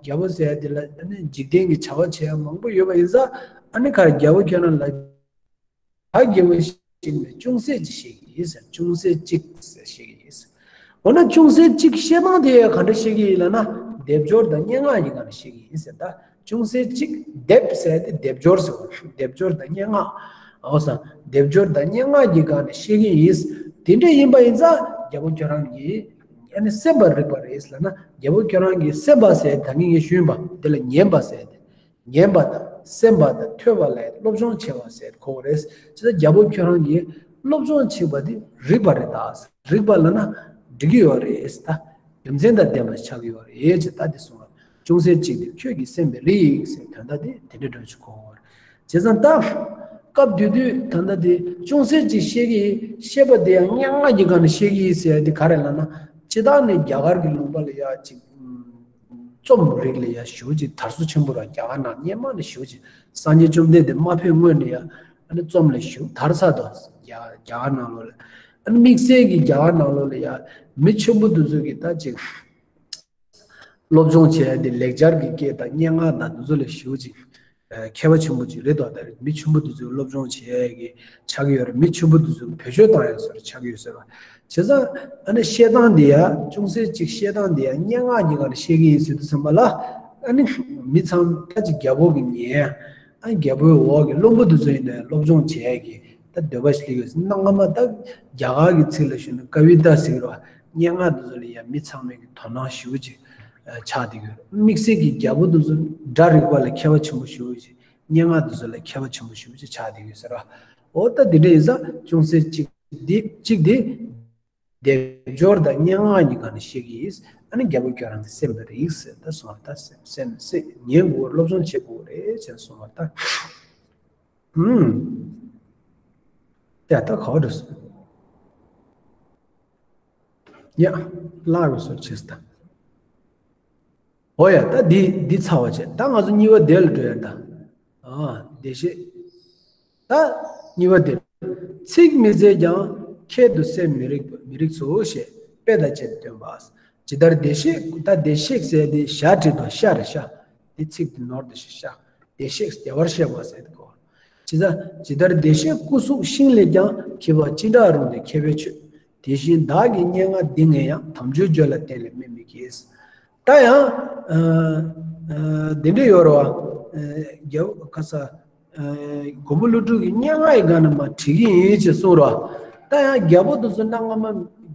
རྒྱལ་པོ་ཟེར་ཡ་འདི་ལ་ཨ་ནི་འཇིག་རྟེན་གྱི་བྱ་བ་བྱེད་ཡ་མང་པོ་ཡོད་པ་ཡིན་ཙང་ཨ་ནི་ཁར་རྒྱལ་པོ་ཁྱོད་རང་ལ་ད་དགེ་བའི་བཤེས་གཉེན་ཅུང་ཟད་ཅིག་བཤད་ཀྱི་ཡིན་ཟེར། ཅུང་ཟད་ཅིག་ཟེར་བཤད་ཀྱི་ཡིན་ཟེར། འོ་ན་ཅུང་ཟད་ཅིག་བཤད་སྟངས་དེ་ག་འདྲ་བཤད་ཀྱི་ཡིན་ལབ་ན་སྡེབ་སྦྱོར་དང་སྙན་ངག་གི་སྒང་ལ་བཤད་ཀྱི་ཡིན་ཟེར། ད་ཅུང་ཟད་ཅིག་སྡེབ་ཟེར་ཏེ་སྡེབ་སྦྱོར་ཟེར་བ། སྡེབ་སྦྱོར་དང་སྙན་ངག་འོ་ས། སྡེབ་སྦྱོར་དང་སྙན་ངག་གི་སྒང་ནས་བཤད་ཀྱི་ཡིན། དེ་འདྲ་ཡིན་པ་ཡིན་ཙང་རྒྱལ་པོ་ཁྱོད་རང་གིས་ཨ་ནི་གསན་པར་རིགས་པ་རེད་ལབ་ན། རྒྱལ་པོ་ཁྱོད་རང་གིས་གསན་པ་ཟེར་ད་གིན་ངས་ཞུས་པ་དེ་ལ་ཉན་པ་ཟེར་ཏེ། ཉན་པ་དང་གསན་པ་དང་ཐོས་པ་ལ་སློབ་སྦྱོང་བྱེད་པ་ཟེར་གོ་རེད། ཅི་ལྟར་རྒྱལ་པོ་ཁྱོད་རང་གིས་སློབ་སྦྱོང་བྱེད་པ་དེ་རིགས་པ་རེད་ད། རིགས་པ་ལབ་ན་འགྲིག་གི་ཡོད་རེད་ད། རྒྱུ་མཚན་དང་ལྡན་པ་ཆགས་ཀྱི་ཡོད་རེད་ཅེས་ད་དེ་གསུངས་པ། ཅུང་ཟད་ཅིག་དེ་ཁྱོད་ཀྱིས་གསན་པའི་རིགས་ཟེར་དོན་དག་དེ་དེ་འདྲ་འདྲ་ཞིག་གོ་གི་ཡོད་རེད། བྱས་ཙང་ད་སྐབས་དེ་དུས་ད་ལྟ་དེ་ཅུང་ཟད་ཅིག་བཤད་ཀྱི་ཡིན། བཤད་པ་དེ་ཡང་སྙན་ངག་གི་སྒང་ནས་བཤད་ཀྱི་ཡིན་ཟེར་ཡ་དེ་ག་རེ་ལབ་ན། སྤྱིར་བཏང་ནས་རྒྱ་གར་གྱི་ལུང་པ་ལ་ཡ་ཅིག་རྩོམ་རིག་ལ་ཡ་ཞེ་པོ་ཅིག་དར་སོ་ཆེན་པོ་ར། རྒྱ་གར་ནང་སྔོན་མ་ནས་ཞེ་པོ་ཅིག་སངས་རྒྱས་བཅོམ་ལྡན་འདས་མ་ཕེབས་སྔོན་ནས་ཡ་ཨ་ནི་རྩོམ་ལ་ཞེ་པོ་དར་ཚར་འདུག་རྒྱ་རྒྱ་གར་ནང་ལོགས་ལ། ཨ་ནི་དམིགས་བསལ་གྱི་རྒྱ་གར་ནང་ལོགས་ལ་ཡ་མི་ཆེན་པོ་དེ་ཚོ་གིས་ད་ཅིག་སློབ་སྦྱོང་བྱས་ཏེ་ལེགས་སྦྱར་གྱི་སྐད་དང་སྙན་ངག་དང་དེ་ཚོ་ལ་ཞེ་པོ་ཅིག་ཨ་མཁས་པ་ཆེན་པོ་ཅིག་རེད་དོ། ད་མི་ཆེན་པོ་དེ་ཚོས་སློབ་སྦྱོང་བྱས་ཀྱི་ཆགས་ཀྱི་ཡོད་རེད། མི་ཆེན་པོ་དེ་ཚོས་བེད་སྤྱོད་བཏང་ཡ་བཟོ་འདྲ་ཆགས་ཀྱི་ཡོད་ཟེར་བ། བྱས་ཙང་ཨ་ནི་བཤད་སྟངས་འདི་ཡ་ཅུང་ཟད་ཅིག་བཤད་སྟངས་འདི་ཡ་སྙན་ངག་གི་སྒང་ནས་བཤད་ཀྱི་ཡིན་ཟེར་དུས་ཙམ་པ་ལ། ཨ་ནི་མི་ཚང་མ་ད་ཅིག་རྒྱལ་པོ་གིས་ཉན། ཨ་ནི་རྒྱལ་པོའི་འོག་གི་བློན་པོ་དེ་ཚོ་ཡིན་ནའི་སློབ་སྦྱོང་བྱས་ཀྱི་ད་འདོད་པ་ཞིག་སླེབས་ཡོད། གནའ་སྔ་མ་ད་རྒྱ་གར་གྱི་ཚིག་ལ་ཞུས་ན་ཀ་བི་ཏ་ཟེར་གྱི་རེད་བ། སྙན་ངག་དེ་ཚོ་ལ་ཡ་མི་ཚང་མས་ཀྱི་དོ་སྣང་ཞེ་པོ་ཅིག་ཨ་ཆགས་བསྡད་ཡོད། དམིགས་བསལ་གྱི་རྒྱལ་པོ་དེ་ཚོ་སྒྲ་རིག་པ་ལ་མཁས་པ་ཆེན་པོ་ཞེ་པོ་ཅིག་སྙན་ངག་དེ་ཚོ་ལ་མཁས་པ་ཆེན་པོ་ཞེ་པོ་ཅིག་ཆགས་བསྡད་ཡོད་ཟེར་བ། འོ་ད་འདི་འདྲ་ཡིན་ཙང་ཅུང་ཟད་ཅིག་འདི་གཅིག་འདི་སྡེབ་སྦྱོར་དང་སྙན་ངག་གཉིས་ཀ་ནས་བཤད་ཀྱི་ཡིན། ཨ་ནི་རྒྱལ་པོ་ཁྱོད་རང་གིས་གསན་པའི་རིགས་ཟེར་ད་གསུངས་པ། ད་སེམས་སེམས་སེམས་ཉན་དགོས། སློབ་སྦྱོང་བྱེད་དགོས་རེད་ཅེས་གསུངས་པ། ད་ཧུམ། ད་ད་ག་བ་འགྲོ་སོང་། ཡ། བརླག་ཡོང་སོང་ཅེས་ད། འོ་ཡ། ད་འདི་འདི་ཚར་བ་བྱས། ད་ང་ཚོ་གཉིས་པ་དེ་ལ་འགྲོ་ཡ་ད། ཨ། བདེ་གཤེགས། ད་གཉིས་པ་དེ། ཚིག་མི་མཛེས་ཀྱང་ཁྱད་དུ་གསད་མི་རིགས་མི་རིགས་སོ་ཞེས་དཔེ་དང་བཅས་ཏེ་སྟོན་པ། ཇི་ལྟར་བདེ་གཤེགས། ད་བདེ་གཤེགས་ཟེར་དེ་ཞ་བྲིས་དང་ཤ་རེད་ཤ། འདི་ཚིག་དེ་ནོར་འདུག་ཤ། བདེ་གཤེགས་བདེ་བར་གཤེགས་པ་ཟེར་དེ་གོ། ཇི་ལྟར། ཇི་ལྟར་བདེ་གཤེགས་སྐུ་གཟུགས་ཤིང་ལས་ཀྱང་། འཁྱིལ་པ་ཅི་འདྲ་རུང་སྟེ་མཁས་པའི་ཆོས། དེ་བཞིན་བདག་གི་སྙན་ངག་འདི་ངས་ཡང་། དམ་ཆོས་བརྗོད་ལ་གཏན་ལ་དམིགས་མི་བགྱིད། ད་ཡང་། ཨ། ཨ། འདི་འདྲ་ཡོད་རེད་བ། ཨ། རྒྱལ་པོ་ཁ་ས། ཨ། མགོན་པོ་ཀླུ་སྒྲུབ་ཀྱི་སྙན་ངག་ཡི་སྒང་ནས་མར་བྲིས་ཀྱི་ཡིན་ཅེས་གསུངས་རེད་བ། ད་ཡང་རྒྱལ་པོ་དེ་ཚོ་གནའ་སྔ་མ་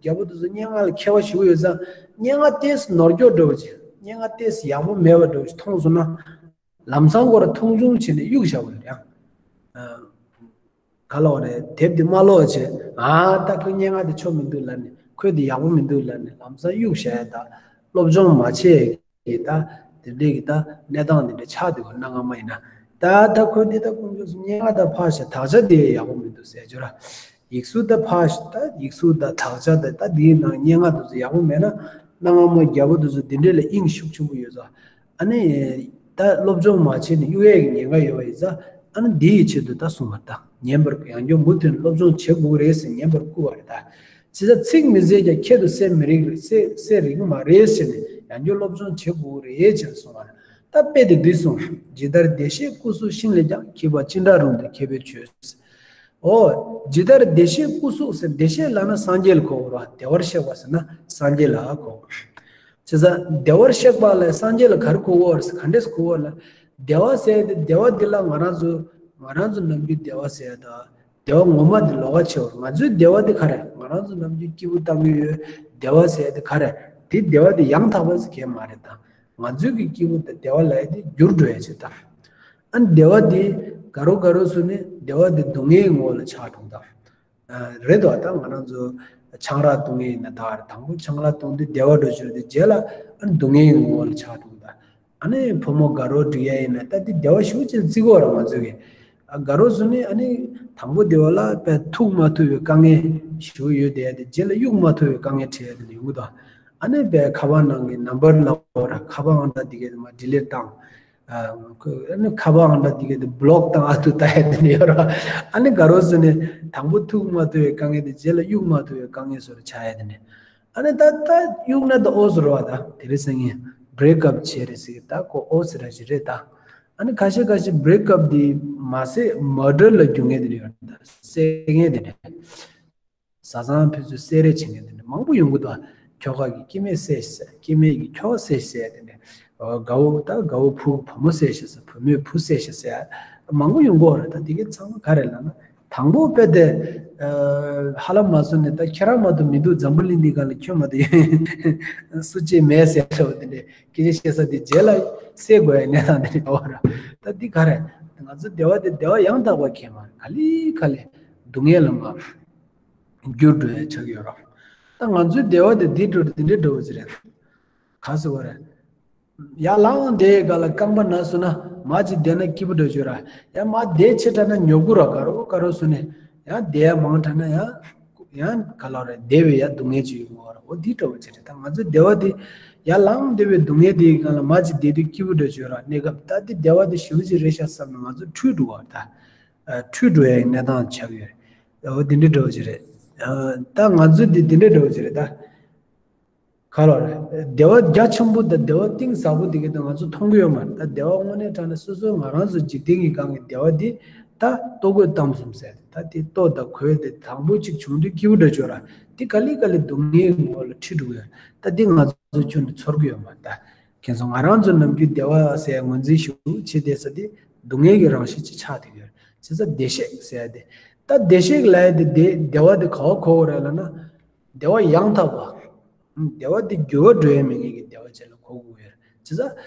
རྒྱལ་པོ་དེ་ཚོ་སྙན་ངག་ལ་མཁས་པ་ཞེ་པོ་ཡོད་ཙང་། སྙན་ངག་ཏོག་ཙམ་ནོར་སྐྱོ་འདྲ་བོ་ཅིག་སྙན་ངག་ཏོག་ཙམ་ཡག་པོ་མེད་པ་འདྲ་བོ་ཅིག་མཐོང་སོང་ན། ལམ་སང་ཁོ་རང་མཐོང་ཆུང་བྱས་ནས་གཡུག་བཞག་པ་རེད་ཡང་། ཨ། ག་ལབ་དགོས་རེད། དེབ་དེ་མ་ཀློག་བྱས། ཨ། ད་ཁོའི་སྙན་ངག་དེ་ཆོ་མི་འདུག་ལབ་ནས། ཁོས་དེ་ཡག་པོ་མི་འདུག་ལབ་ནས་ལམ་སང་གཡུག་བཞག་ཡ་ད། སློབ་སྦྱོང་མ་བྱས་ཀྱི་ད་དེ་འདྲའི་གི་ད་གནས་སྟངས་དེ་འདྲ་ཆགས་འདུག་གནའ་སྔ་མ་ཡིན་ན། ད་ད་ཁོས་འདི་ད་དཀོན་མཆོག་གསུམ་སྙན་ངག་ད་ཕར་བཞག་དག་ཆ་དེ་ཡག་པོ་མི་འདུག་ཟེར་རྒྱུ་ར། ཡིག་གཟུགས་ད་ཕར་བཞག་ད་ཡིག་གཟུགས་ད་དག་ཆ་ད་ད་འདིའི་ནང་སྙན་ངག་དེ་ཚོ་ཡག་པོ་མེད་ན། གནའ་སྔ་མོ་རྒྱལ་པོ་དེ་ཚོ་འདི་འདྲའི་ལ་དབྱིངས་ཤུགས་ཆེན་པོ་ཡོད་ཙང་། ཨ་ནི། ད་སློབ་སྦྱོང་མ་བྱས་ནས་གཡུག་ཡས་ཀྱི་ཉེན་ཁ་ཡོད་པ་ཡིན་ཙང་། ཨ་ནི་འདི་ཡི་ཆེད་དུ་ད་གསུངས་པ་ད། ཉན་པར་ཡང་བསྐྱར་མུ་མཐུད་ནས་སློབ་སྦྱོང་བྱེད་དགོས་ཀྱི་རེད་ཟེར་ཉན་པར་བསྐུལ་བ་རེད་ད། ཇི་ལྟར་ཚིག་མི་མཛེས་ཀྱང་ཁྱད་དུ་གསད་མི་རིགས་རེད། གསད་གསད་རིགས་མ་རེད་ཟེར་ནས་ཡང་བསྐྱར་སློབ་སྦྱོང་བྱེད་དགོས་ཀྱི་རེད་ཅེས་གསུངས་པ་རེད། ད་དཔེ་དེ་འདི་གསུངས། ཇི་ལྟར་བདེ་གཤེགས་སྐུ་གཟུགས་ཤིང་ལས་ཀྱང་། འཁྱིལ་པ་ཅི་འདྲ་རུང་སྟེ་མཁས་པའི་ཆོས། འོ། ཇི་ལྟར་བདེ་གཤེགས་སྐུ་གཟུགས་ཟེར། བདེ་གཤེགས་ལབ་ན་སངས་རྒྱས་ལ་གོ་དགོས་རེད་བ། བདེ་བར་གཤེགས་པ་ཟེར་ན་སངས་རྒྱས་ལ་གོ་དགོས། བྱས་ཙང་བདེ་བར་གཤེགས་པ་ལ་སངས་རྒྱས་ལ་ག་རེ་གོ་དགོས་རེད་ཟེར། ག་འདྲས་གོ་དགོས་ལབ། བདེ་བ་ཟེར་ཡ་དེ་བདེ་བ་འདི་ལ་ང་རང་ཚོ་ང་རང་ཚོ་ནམ་རྒྱུན་བདེ་བ་ཟེར་ཡ་དང་། བདེ་བ་ངོ་མ་འདི་ལོགས་ཀ་ཕྱེ་བར། ང་ཚོའི་བདེ་བ་འདི་ག་རེ། ང་རང་ཚོ་ནམ་རྒྱུན་སྐྱིད་པོ་བཏང་གི་ཡོད། བདེ་བ་ཟེར་ཡ་དེ་ག་རེ། དེ་བདེ་བ་དེ་ཡང་དག་པ་ཟེར་མཁན་མ་རེད་ད། ང་ཚོའི་གི་སྐྱིད་པོ་དང་བདེ་བ་ལབ་ཡ་དེ་འགྱུར་འགྲོ་ཡ་ཅིག་ད། ཨ་ནི་བདེ་བ་དེ་དགའ་རབ་དགའ་རབ་སོང་ནས་བདེ་བ་དེ་སྡུག་བསྔལ་ངོ་ལ་ཆགས་འགྲོ་ད། ཨ། རེད་དོ། ད་ང་རང་ཚོ་ཆང་རག་བཏུང་མཁན་ཡིན་ན་ད་ག་རེ། དང་པོ་ཆང་རག་བཏུང་དུས་བདེ་བ་འདྲ་བོ་ཅིག་རེད་དེ། རྗེས་ལ་ཨ་ནི་སྡུག་བསྔལ་ངོ་ལ་ཆགས་འགྲོ་ད། ཨ་ནི་བུ་མོ་དགའ་རབ་སྒྲིག་ཡ་ཡིན་ན་ད་དེ་བདེ་བ་ཞེ་པོ་ཅིག་བརྩི་གི་ཡོད་རེད་ང་ཚོ་གིས། ཨ། དགའ་རབ་སོང་ནས་ཨ་ནི་དང་པོ་བདེ་བ་ལ་དཔེ་ཐུག་མ་ཐུབ་པའི་དཀའ་ངལ་ཞེ་པོ་ཡོད་བསྡད་ཡ་དེ། རྗེས་ལ་གཡུག་མ་ཐུབ་པའི་དཀའ་ངལ་འཕྲད་ཡ་དེ་འདྲ་ཡོང་གི་འདུག་ཨ་ནི་དཔེ་ཁ་པར་ནང་གི་ནམ་བར་ལབ་དགོས་རེད། ཁ་པར་ཨང་གྲངས་དེ་གས་དེ་མར་ཌི་ལིཊ་བཏང་། ཨ། ཁོས་ཨ་ནི་ཁ་པར་ཨང་གྲངས་དེ་གས་དེ་བྷི་ལོག་བཏང་ཨ་ཐུག་ལྟ་ཡ་དེ་འདྲ་ཡོད་རེད། ཨ་ནི་དགའ་རབ་སོང་ནས་དང་པོ་ཐུག་མ་ཐུབ་པའི་དཀའ་ངལ་དེ་རྗེས་ལ་གཡུག་མ་ཐུབ་པའི་དཀའ་ངལ་བཟོ་འདྲ་ཆགས་ཡ་དེ་འདྲ། ཨ་ནི་ད་ད་གཡུག་ན་ད་ཨོ་ཟེར་བ་ད། དེ་རིང་སང་ཉིན་བྷི་རེག་ཨབ་བྱས་རེད་ཟེར་གི། ད་ཁོ་ཨོ་ཟེར་ར་ཞིག་རེད་ད། ཨ་ནི་ཁ་ཤས་ཁ་ཤས་བྷི་རེག་ཨབ་དེ་མ་ཟད་མར་ཌར་ལ་འགྱུར་མཁན་དེ་འདྲ་ཡོད་རེད་ད། བསད་མཁན་དེ་འདྲ། བཟའ་ཚང་ཕན་ཚུན་བསད་རེས་བྱེད་མཁན་དེ་འདྲ་མང་པོ་ཡོང་གི་འདུག་ཁྱོ་ག་གིས་སྐྱེ་དམན་བསད་ཤག་སྐྱེ་དམན་གྱིས་ཁྱོ་ག་བསད་ཤག་དེ་འདྲ། དགའ་བོ་ད་དགའ་བོ་བུ་བུ་མོ་བསད་ཤག་ཟེར། བུ་མོས་བུ་བསད་ཤག་ཟེར། མང་པོ་ཡོང་གི་ཡོད་རེད་ད། དེ་གའི་ཚང་མ་ག་རེ་ལབ་ན། དང་པོ་དཔེ་དེ། ཨ། ཧ་ལམ་མ་བཟོ་ནས་ད་ཁྱེད་རང་མ་གཏོགས་མི་འདུག་འཛམ་བུ་གླིང་འདི་སྒང་ལ་ཁྱོད་མ་གཏོགས་སུ་གཅིག་མེད་ཟེར་ལབ་པ་དེ་འདྲས་སྐད་ཆ་བཤད་ས་དེ་རྗེས་ལ་སེལ་དགོས་ཡ་གནས་སྟངས་དེ་འདྲས་ཡོད་ར། ད་འདི་ག་རེ། ང་ཚོ་བདེ་བ་དེ་བདེ་བ་ཡང་དག་པ་མཁྱེན་མ་རེད། ག་ལེ་ག་ལེ་སྡུག་བསྔལ་ལ་མ་འགྱུར་འགྲོ་ཡ་ཆགས་ཡོད་ར། ད་ང་ཚོའི་བདེ་བ་དེ་འདི་འགྲོ་འདི་འདྲས་འགྲོ་བ་ཅིག་རེད། ག་ཟེར་བ་རེད། ཡར་ལངས་བསྡད་ག་ལ་རྐང་པ་ན་སོང་ན་མར་ཅིག་བསྡད་ན་སྐྱིད་པོ་འདྲ་བྱོས་ར། ཡར་མར་བསྡད་ཆེ་དྲགས་ན་ཉོབ་གུ་ར། ག་རོ་ག་རོ་སོང་ནས་ཡང་བསྡད་ཡ་མང་དྲགས་ན་ཡང་ཡང་ག་ལ་རེད། བསྡད་པའི་ཡ་སྡུག་བསྔལ་ཅིག་ཡོང་གི་ར། འོ་འདི་འདྲ་བོ་ཅིག་རེད། ད་ང་ཚོ་བདེ་བ་དེ་ཡར་ལངས་བསྡད་པའི་སྡུག་བསྔལ་དེའི་སྒང་ལ་མར་ཅིག་བསྡད་དུས་སྐྱིད་པོ་འདྲ་བྱོས་ར། གནས་སྐབས་ད་དེ་བདེ་བ་དེ་ཞེ་པོ་ཅིག་རེད་ཤག་བསམ་ནས་ང་ཚོ་འཁྲུལ་འགྲོ་བ་རེད། ད་འཁྲུལ་འགྲོ་ཡ་ཡི་གནས་སྟངས་ཆགས་ཡོད་རེད། འོ་འདི་འདྲ་འདྲ་བོ་ཅིག་རེད། ད་ང་ཚོ་འདི་འདི་འདྲ་འདྲ་བོ་ཅིག་རེད་ད། ག་ལ་རེད། བདེ་བ་རྒྱ་ཆེན་པོ་དང་བདེ་བ་གཏིང་ཟབ་པོ་དེ་གའི་དང་ང་ཚོ་མཐོང་གི་ཡོད་མ་རེད། ད་བདེ་བ་དངོས་གནས་དྲང་གནས་སོ་སོའི་ང་རང་ཚོ་འཇིག་རྟེན་གྱི་སྒང་གི་བདེ་བ་འདི་ད་ལྟོ་གོས་གཏམ་གསུམ་ཟེར་ད་དེ་ལྟོ་དང་གོས་དེ་དང་པོ་གཅིག་བྱུང་དུས་སྐྱིད་པོ་འདྲ་བྱོས་ར། དེ་ག་ལེ་ག་ལེ་སྡུག་བསྔལ་གྱི་ངོ་ལ་ཁྲིད་འགྲོ་གི་ཡོད། ད་དེ་ང་ཚོ་ཁྱོན་ནས་ཚོར་གི་ཡོད་མ་རེད། ད་ཁྱེད་ཚོ་ང་རང་ཚོ་ནམ་རྒྱུན་བདེ་བ་ཟེར་ངོས་འཛིན་ཞུ་བྱེད་བསྡད་ས་དེ་སྡུག་བསྔལ་གྱི་རང་བཞིན་ཅིག་ཆགས་བསྡད་ཀྱི་ཡོད་རེད། བྱས་ཙང་བདེ་གཤེགས་ཟེར་ཡ་དེ། ད་བདེ་གཤེགས་ལབ་ཡ་དེ་བདེ་བདེ་བ་དེ་ག་བ་གོ་དགོས་རེད་ལབ་ན། བདེ་བ་ཡང་དག་པ། བདེ་བ་དེ་འགྱུར་བ་འགྲོ་ཡ་མེད་མཁན་གྱི་བདེ་བ་ཅིག་ལ་གོ་དགོས་ཡོད་རེད། བྱས་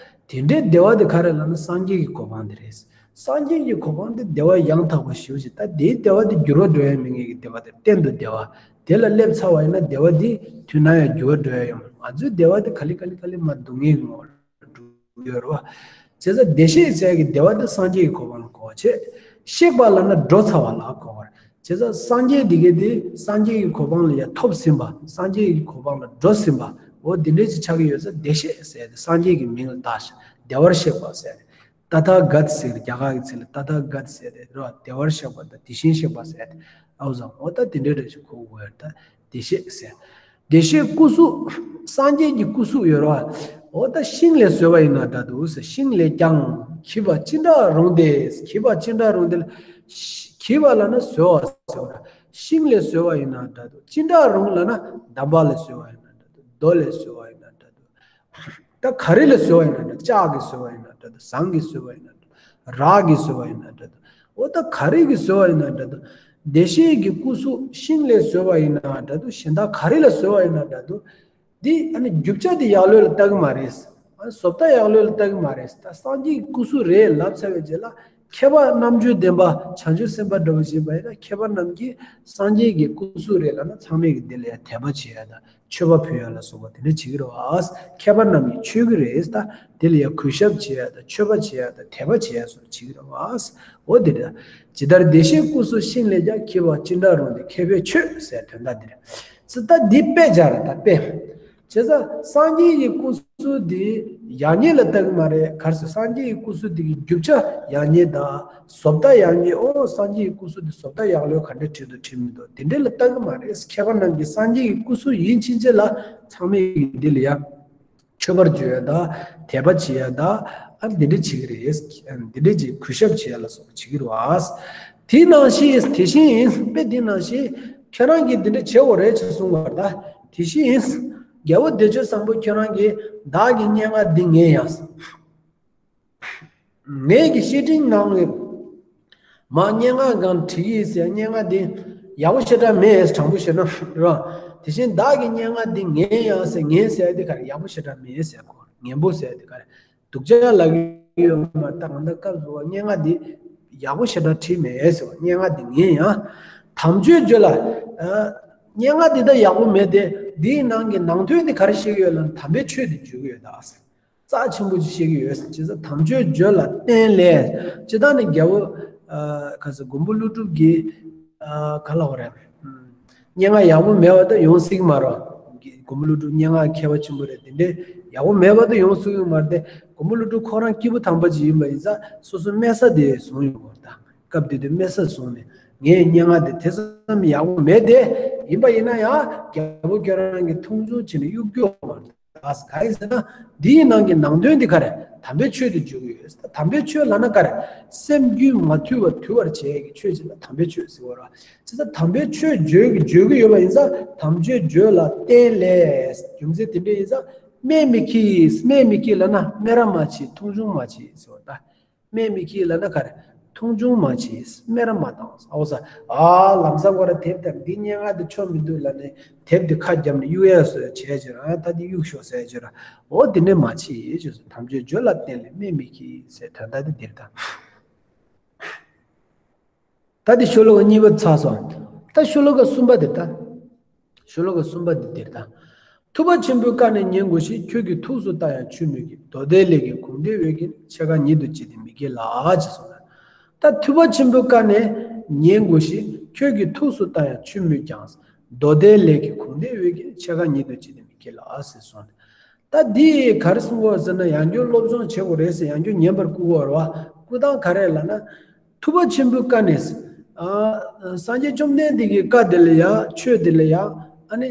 ཙང་དེ་འདྲའི་བདེ་བ་དེ་ག་རེ་ལབ་ན་སངས་རྒྱས་ཀྱི་གོ་འཕང་དེ་རེད། སངས་རྒྱས་ཀྱི་གོ་འཕང་དེ་བདེ་བ་ཡང་དག་པ་ཞེ་པོ་ཅིག་ད་དེའི་བདེ་བ་དེ་འགྱུར་བ་འགྲོ་ཡ་མེད་མཁན་གྱི་བདེ་བ་དེ་གཏན་དུ་བདེ་བ། དེ་ལ་སླེབས་ཚར་བ་ཡིན་ན་བདེ་བ་དེ་དུས་ནམ་ཡང་འགྱུར་བ་འགྲོ་ཡ་ཡོད་མ་རེད། ང་ཚོའི་བདེ་བ་དེ་ག་ལེ་ག་ལེ་ག་ལེ་མར་སྡུག་བསྔལ་གྱི་ངོ་བོར་འགྲོ་གི་ཡོད་རེད་བ། བྱས་ཙང་བདེ་གཤེགས་ཟེར་གྱི་བདེ་བ་དེ་སངས་རྒྱས་ཀྱི་གོ་འཕང་ལ་གོ་བ་བྱེད། གཤེགས་པ་ལབ་ན་འགྲོ་ཚར་བ་ལ་གོ་བ་རེད། བྱས་ཙང་སངས་རྒྱས་འདི་གའི་དེ་སངས་རྒྱས་ཀྱི་གོ་འཕང་ལ་ཡར་ཐོབ་ཟིན་པ། སངས་རྒྱས་ཀྱི་གོ་འཕང་ལ་འགྲོ་ཟིན་པ། འོ་འདི་འདྲས་ཅིག་ཆགས་ཀྱི་ཡོད་ཙང་བདེ་གཤེགས་ཟེར་ཏེ་སངས་རྒྱས་ཀྱི་མིང་ལ་བཏགས་ཤག་བདེ་བར་གཤེགས་པ་ཟེར་ཏེ། ཏ་ཐཱ་ག་ཏ་ཟེར་རྒྱ་གར་གྱི་ཚིག་ལ་ཏ་ཐཱ་ག་ཏ་ཟེར་ཏེ་རེད་བ། བདེ་བར་གཤེགས་པ་དང་དེ་བཞིན་གཤེགས་པ་ཟེར་ཏེ། ཨའུ་ཟང་འོ་ད་དེ་འདྲས་འདྲ་ཞིག་གོ་དགོས་ཡོད་ད། བདེ་གཤེགས་ཟེར། བདེ་གཤེགས་སྐུ་གཟུགས། སངས་རྒྱས་ཀྱི་སྐུ་གཟུགས་ཡོད་རེད་བ། འོ་ད་ཤིང་ལས་བཟོས་པ་ཡིན་ན་འདྲ་འདུག་ཟེར། ཤིང་ལས་ཀྱང་འཁྱུད་པ་ཅི་འདྲ་རུང་སྟེ། འཁྱུད་པ་ཅི་འདྲ་རུང་སྟེ། འཁྱུད་པ་ལབ་ན་བཟོ་བ་ཟེར་བ། ཤིང་ལས་བཟོས་པ་ཡིན་ན་འདྲ་འདུག་ཅི་འདྲ་རུང་ལབ་ན་འདམ་བག་ལས་བཟོས་པ་ཡིན་ན་འདྲ་འདུག་རྡོ་ལས་བཟོས་པ་ཡིན་ན་འདྲ་འདུག་ད་ག་རེ་ལས་བཟོས་པ་ཡིན་ན་འདྲ། ལྕགས་ཀྱིས་བཟོས་པ་ཡིན་ན་འདྲ་འདུག་ཟངས་ཀྱིས་བཟོས་པ་ཡིན་ན་འདྲ་འདུག་རག་གིས་བཟོས་པ་ཡིན་ན་འདྲ་འདུག་འོ་ད་ག་རེ་གིས་བཟོས་པ་ཡིན་ན་འདྲ་འདུག་བདེ་གཤེགས་ཀྱི་སྐུ་གཟུགས་ཤིང་ལས་བཟོས་པ་ཡིན་ན་འདྲ་འདུག་གཞན་དག་ག་རེ་ལས་བཟོས་པ་ཡིན་ན་འདྲ་འདུག་འདི་ཨ་ནི་རྒྱུ་ཆ་དེ་ཡག་ལོས་ལ་ལྟ་གི་མ་རེད། ཨ་ནི་བཟོ་ལྟ་ཡག་ལོས་ལ་ལྟ་གི་མ་རེད། ད་སངས་རྒྱས་ཀྱི་སྐུ་གཟུགས་རེད་ལབ་ཚར་བའི་རྗེས་ལ་མཁས་པ་རྣམ་དཔྱོད་ལྡན་པ་བྱང་ཆུབ་སེམས་དཔའ་འདྲ་བོ་ཞིག་ཡིན་པ་ཡིན་ན་མཁས་པ་རྣམས་ཀྱིས་སངས་རྒྱས་ཀྱི་སྐུ་གཟུགས་རེད་ལབ་ན་ཚང་མས་ཀྱི་འདི་ལ་ཡང་དད་པ་བྱེད་ཡ་དང་། མཆོད་པ་ཕུལ་ཡ་ལ་སོགས་པ་དེ་འདྲ་བྱེད་ཀྱི་རེད་བ། མཁས་པ་རྣམས་ཀྱིས་མཆོད་ཀྱི་རེད་ད། དེ་ལ་ཡང་གུས་ཞབས་བྱེད་ཡ་དང་མཆོད་པ་བྱེད་ཡ་དང་དད་པ་བྱེད་ཡ་སོགས་བྱེད་ཀྱི་རེད་བ། འོ་དེ་འདྲ། ཇི་ལྟར་བདེ་གཤེགས་སྐུ་གཟུགས་ཤིང་ལས་ཀྱང་། འཁྱུད་པ་ཅི་འདྲ་རུང་སྟེ། མཁས་པས་མཆོད་ཟེར་དོན་དག་འདི་རེད། ཙི་ད་འདི་དཔེ་སྦྱར་ར་ད་དཔེ། བྱས་ཙང་སངས་རྒྱས་ཀྱི་སྐུ་གཟུགས་འདི་ཡག་ཉེས་ལ་ལྟ་གི་མ་རེད། ག་རེ་ཟེར་སངས་རྒྱས་ཀྱི་སྐུ་གཟུགས་འདི་གི་རྒྱུ་ཆ་ཡག་ཉེས་དང་བཟོ་ལྟ་ཡག་ཉེས། ཨོ་སངས་རྒྱས་ཀྱི་སྐུ་གཟུགས་འདི་བཟོ་ལྟ་ཡག་ལོས་ག་འདྲ་བྲིས་འདུག་བྲིས་མི་འདུག་དེ་འདྲ་ལ་ལྟ་གི་མ་རེད། མཁས་པ་རྣམས་ཀྱིས་སངས་རྒྱས་ཀྱི་སྐུ་གཟུགས་ཡིན་ཕྱིན་ཆད་ལ་ཚང་མས་འདི་ལ་ཡ་མཆོད་པར་བརྗོད་ཡ་དང་དད་པ་བྱེད་ཡ་དང་ཨ་འདི་འདྲ་བྱེད་ཀྱི་རེད། འདི་འདྲ་བྱེད་གུས་ཞབས་བྱེད་ཡ་ལ་སོགས་པ་བྱེད་ཀྱི་རེད་བ། དེ་ནང་བཞིན་དེ་བཞིན་དཔེ་དེ་ནང་བཞིན་ཁྱེད་རང་གིས་འདི་འདྲ་བྱེད་དགོས་རེད་ཅེས་གསུངས་པ་ད། དེ་བཞིན་རྒྱལ་པོ་བདེ་སྤྱོད་བཟང་པོ་ཁྱེད་རང་གིས་བདག་གི་སྙན་ངག་འདི་ངའི་ཡང་ངས་ཀྱི་བཤེས་སྤྲིང་གནང་བའི་མ་སྙན་ངག་གང་བྲིས་ཡིན་ཟེར། སྙན་ངག་འདི་ཡག་པོ་ཞེ་དྲག་མེད། དྲང་པོ་བཤད་ན་རེད། དེ་བཞིན་བདག་གི་སྙན་ངག་འདི་ངའི་ཡང་ཟེར། ངའི་ཟེར་དེ་ག་རེ་ཡག་པོ་ཞེ་དྲག་མེད་ཟེར། གོ་ངན་པོ་ཟེར་དེ་ག་རེ་སྡུག་ཅག་ལབ་ཀྱི་ཡོད་མ་རེད། ད་གང་ལྟར་སྐབས་སུ་བ་སྙན་ངག་འདི་ཡག་པོ་ཞེ་དྲག་བྲིས་མེད་ཟེར་བ། སྙན་ངག་འདི་ངའི་ཡང་། དམ་ཆོས་བརྗོད་ལ། ཨ། སྙན་ངག་འདི་ད་ཡག་པོ་མེད་དེ། འདིའི་ནང་གི་ནང་དོན་འདི་ག་རེ་བཤད་ཀྱི་ཡོད་ལབ་ན་དམ་པའི་ཆོས་འདི་བརྗོད་ཀྱི་ཡོད་ད། རྩ་ཆེན་པོ་ཅིག་བཤད་ཀྱི་ཡོད། བྱས་ཙང་དམ་ཆོས་བརྗོད་ལ་བརྟེན་ལས་ཇི་ལྟར་ནི་རྒྱལ་པོ། ཨ། ག་ཟེར་མགོན་པོ་ཀླུ་སྒྲུབ་ཀྱིས། ཨ། ག་ལབ་དགོས་རེད། སྙན་ངག་ཡག་པོ་མེད་པ་དང་ཡོང་སྲིད་ཀྱི་མ་རེད། མགོན་པོ་ཀླུ་སྒྲུབ་སྙན་ངག་མཁས་པ་ཆེན་པོ་རེད། དེ་འདྲའི་ཡག་པོ་མེད་པ་དང་ཡོང་སྲིད་ཀྱི་མ་རེད་དེ། མགོན་པོ་ཀླུ་སྒྲུབ་ཁོ་རང་སྐྱེས་བུ་དམ་པ་ཅིག་ཡིན་པ་ཡིན་ཙང་སོ་སོ་དམན་ས་དེ་བཟུང་ཡོང་བ་དང་། སྐབས་དེ་དུས་དམན་ས་བཟུང་ནས་ངའི་སྙན་ངག་དེ་དེ་ཙམ་ཡག་པོ་མེད་དེ། ཡིན་པ་ཡིན་ན་ཡང་རྒྱལ་པོ་ཁྱེད་རང་གིས་མཐོང་ཆུང་བྱས་ནས་གཡུག་རྒྱུ་ཡོད་མ་རེད། ག་རེ་ཟེར་ན། འདིའི་ནང་གི་ནང་དོན་འདི་ག་རེ། དམ་པའི་ཆོས་དེ་བརྗོད་ཀྱི་ཡོད། དམ་པའི་ཆོས་ལབ་ན་ག་རེ། སེམས་རྒྱུད་མ་དུལ་བ་དུལ་བར་བྱེད་ཀྱི་ཆོས་ཅིག་ལ་དམ་པའི་ཆོས་ཟེར་བ་རེད། བྱས་ཙང་དམ་པའི་ཆོས་བརྗོད་ཀྱི་བརྗོད་ཀྱི་ཡོད་པ་ཡིན་ཙང་དམ་ཆོས་བརྗོད་ལ་བརྟེན་ལས། རྒྱུ་མཚན་དེ་འདྲ་ཡིན་ཙང་སྨད་མི་འཁྱིལ། སྨད་མི་འཁྱིལ་ལབ་ན་སྨད་ར་མ་བྱེད། མཐོང་ཆུང་མ་བྱེད་ཟེར་བ་རེད། སྨད་མི་འཁྱིལ་ལབ་ན་ག་རེ། མཐོང་ཆུང་མ་བྱེད། སྨད་ར་མ་བཏང་། ཨོ་ས། ཨ་ལམ་སང་ཁོ་ར་དེབ་དང་འདི་སྙན་ངག་དེ་ཆོ་མི་འདུག་ལབ་ནས་དེབ་དེ་ཁ་བརྒྱབ་ནས་གཡུག་ཡ་བཟོ་ཡ་བྱས་བྱས་ར། ཨ་ད་དེ་གཡུག་ཤོག་ཟེར་བྱས་ར། འོ་དེ་ནས་མ་བྱེད་ཅེས་སོ། དམ་ཆོས་བརྗོད་ལ་བརྟེན་ལས་སྨད་མི་གྱིས་ཟེར་དོན་དག་དེ་འདིར་ད། ད་དེ་ཤོ་ལོ་ཀ་གཉིས་པ་ཚར་སོང་། ད་ཤོ་ལོ་ཀ་གསུམ་པ་དེ་ད། ཤོ་ལོ་ཀ་གསུམ་པ་དེ་འདིར་ད། ཐུབ་པ་ཆེན་པོའི་བཀའ་ནི་ཉན་དགོས་ཤིང་། ཁྱོད་ཀྱིས་ཐུགས་སུ་བཏང་ཡང་ཆུད་མོས་ཀྱིས། མདོ་སྡེ་ལས་ཀྱི་གུང་མདེའུ་འོད་ཀྱིས། འཆད་ཁ་ཉིད་དུ་བྱེད་དེ་མི་བགྱིད་ལགས། ཅེས་གསུངས་ལ། ད་ཐུབ་པ་ཆེན་པོའི་བཀའ་ནི་ཉན་དགོས་ཤིང་། ཁྱོད་ཀྱིས་ཐུགས་སུ་བཏང་ཡང་ཆུད་མོས་ཀྱང་། མདོ་སྡེ་ལས་ཀྱི་གུང་མདེའུ་འོད་ཀྱིས། འཆད་ཁ་ཉིད་དུ་བྱེད་དེ་མི་བགྱིད་ལགས། ཟེར་གསུངས་ཏེ། ད་འདི་ག་རེ་གསུང་གི་ཡོད་ཟེར་ན། ཡང་བསྐྱར་སློབ་སྦྱོང་བྱེད་དགོས་རེད་ཟེར། ཡང་བསྐྱར་ཉན་པར་བསྐུལ་བ་རེད་བ། བསྐུལ་སྟངས་ག་རེ་ལབ་ན། ཐུབ་པ་ཆེན་པོའི་བཀའ་ནི། ཨ། སངས་རྒྱས་བཅོམ་ལྡན་འདས་ཀྱི་བཀའ་འདི་ལ་ཡང་ཆོས་འདི་ལ་ཡང་ཨ་ནི་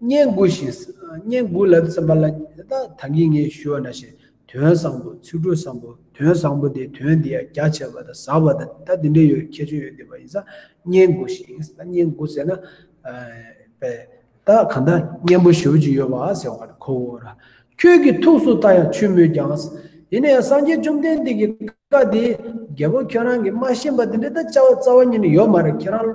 ཉན་དགོས་ཤིང་། ཉན་དགོས་ལབ་ཙམ་པ་ལ་ད་ད་གིན་ངས་ཞུས་པ་ནང་བཞིན། དོན་བཟང་པོ། ཚིག་འབྲུ་བཟང་པོ། དོན་བཟང་པོ་དེ་དོན་དེ་ཡང་རྒྱ་ཆེ་བ་དང་ཟབ་པ་དང་ད་འདི་འདྲའི་ཡོད་ཁྱད་ཆོས་ཡོད་བསྡད་པ་ཡིན་ཙང་ཉན་དགོས་ཤིང་། ད་ཉན་དགོས་ཟེར་ན། ཨ། པས། ད་གང་ལྟར་སྙན་པོ་ཞེ་པོ་ཅིག་ཡོད་པ་ཟེར་བ་གོ་དགོས་ར། ཁྱོད་ཀྱིས་ཐུགས་སུ་བཏང་ཡང་ཆུད་མོས་ཀྱང་། ཡིན་ན་ཡང་སངས་རྒྱས་བཅོམ་ལྡན་འདས་ཀྱི་བཀའ་དེ་རྒྱལ་པོ་ཁྱོད་རང་གིས་མ་ཤེས་པ་དེ་འདྲ་ད་རྩ་བ་རྩ་བ་ཉིད་ནས་ཡོད་མ་རེད། ཁྱེད་རང་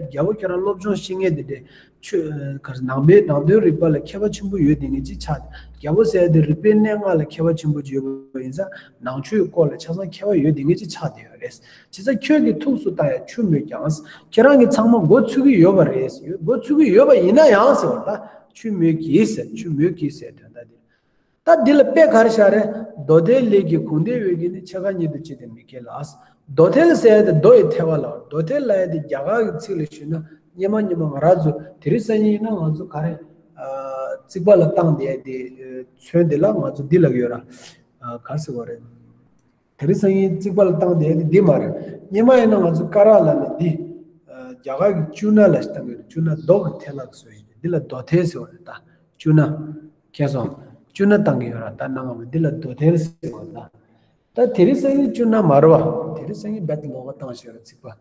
རྒྱལ་པོ་ཁྱོད་རང་སློབ་སྦྱོང་ཤེས་མཁན་དེ་འདྲས་ཆོས་ག་རེ་ནང་པའི་ནང་དོན་རིག་པ་ལ་མཁས་པ་ཆེན་པོ་ཡོད་དེ་ངེས་ཅིག་ཆགས། རྒྱལ་པོ་ཟེར་དེ་རིག་པའི་གནས་ལྔ་ལ་མཁས་པ་ཆེན་པོ་ཅིག་ཡོད་པ་ཡིན་ཙང་ནང་ཆོས་སྐོར་ལ་ཆ་ཚང་མཁས་པ་ཡོད་དེ་ངེས་ཅིག་ཆགས་བསྡད་ཡོད་རེད། བྱས་ཙང་ཁྱོད་ཀྱིས་ཐུགས་སུ་བཏང་ཡང་ཆུད་མོས་ཀྱང་། ཁྱེད་རང་གིས་ཚང་མ་མགོ་ཚོས་ཀྱི་ཡོད་པ་རེད། མགོ་ཚོས་ཀྱི་ཡོད་པ་ཡིན་ན་ཡང་ཟེར་བ་ད་ཆུད་མོས་ཀྱིས་ཟེར། ཆུད་མོས་ཀྱིས་ཟེར་དོན་དག་འདི། ད་འདི་ལ་དཔེ་ག་རེ་བཞག་རེད། མདོ་སྡེ་ལས་ཀྱི་གུང་མདེའུ་འོད་ཀྱིས་ནི། འཆད་ཁ་ཉིད་དུ་བྱེད་དེ་མི་བགྱིད་ལགས། མདོ་སྡེ་ལ་ཟེར་ཡ་དེ་མདོ་ཡི་ཐལ་བ་ལ། མདོ་སྡེ་ལ་ཡ་དེ་རྒྱ་གར་གྱི་ཚིག་ལ་ཞུས་ན་སྙེ་མ་སྙེ་མ་ང་རང་ཚོ་དེ་རིང་སང་ཉིན་ཡིན་ན་ང་ཚོ་ག་རེ། ཨ། རྩིག་པ་ལ་བཏང་བསྡད་ཡ་དེ་ཚོན་དེ་ལ་ང་ཚོ་འདི་ལབ་ཀྱི་ཡོད་ར། ཨ། ག་རེ་ཟེར་བ་རེད། དེ་རིང་སང་ཉིན་རྩིག་པ་ལ་བཏང་བསྡད་དེ་འདི་མ་རེད། སྙེ་མ་ཡིན་ན་ང་ཚོ་ཀ་ར་ལབ་ནས་འདི། ཨ། རྒྱ་གར་གྱི་ཅུ་ན་ལ་ཞིག་བཏང་གི་རེད། ཅུ་ན་མདོག་གི་ཐལ་ལ་བཟོ་ཡིན། འདི་ལ་མདོ་ཐལ་ཟེར་བ་རེད་ད། ཅུ་ན། མཁྱེན་སོང་། ཅུ་ན་བཏང་གི་ཡོད་ར། ད་ནང་ང་འདི་ལ་མདོ་ཐལ་ཟེར་བ་རེད་ད། ད་དེ་རིང་སང་ཉིན་ཅུ་ན་མ་རེད་བ། དེ་རིང་སང་ཉིན་རྦད་དེ་ལོགས་ཀ་བཏང་ཤེས་ར་རྩིག་པ།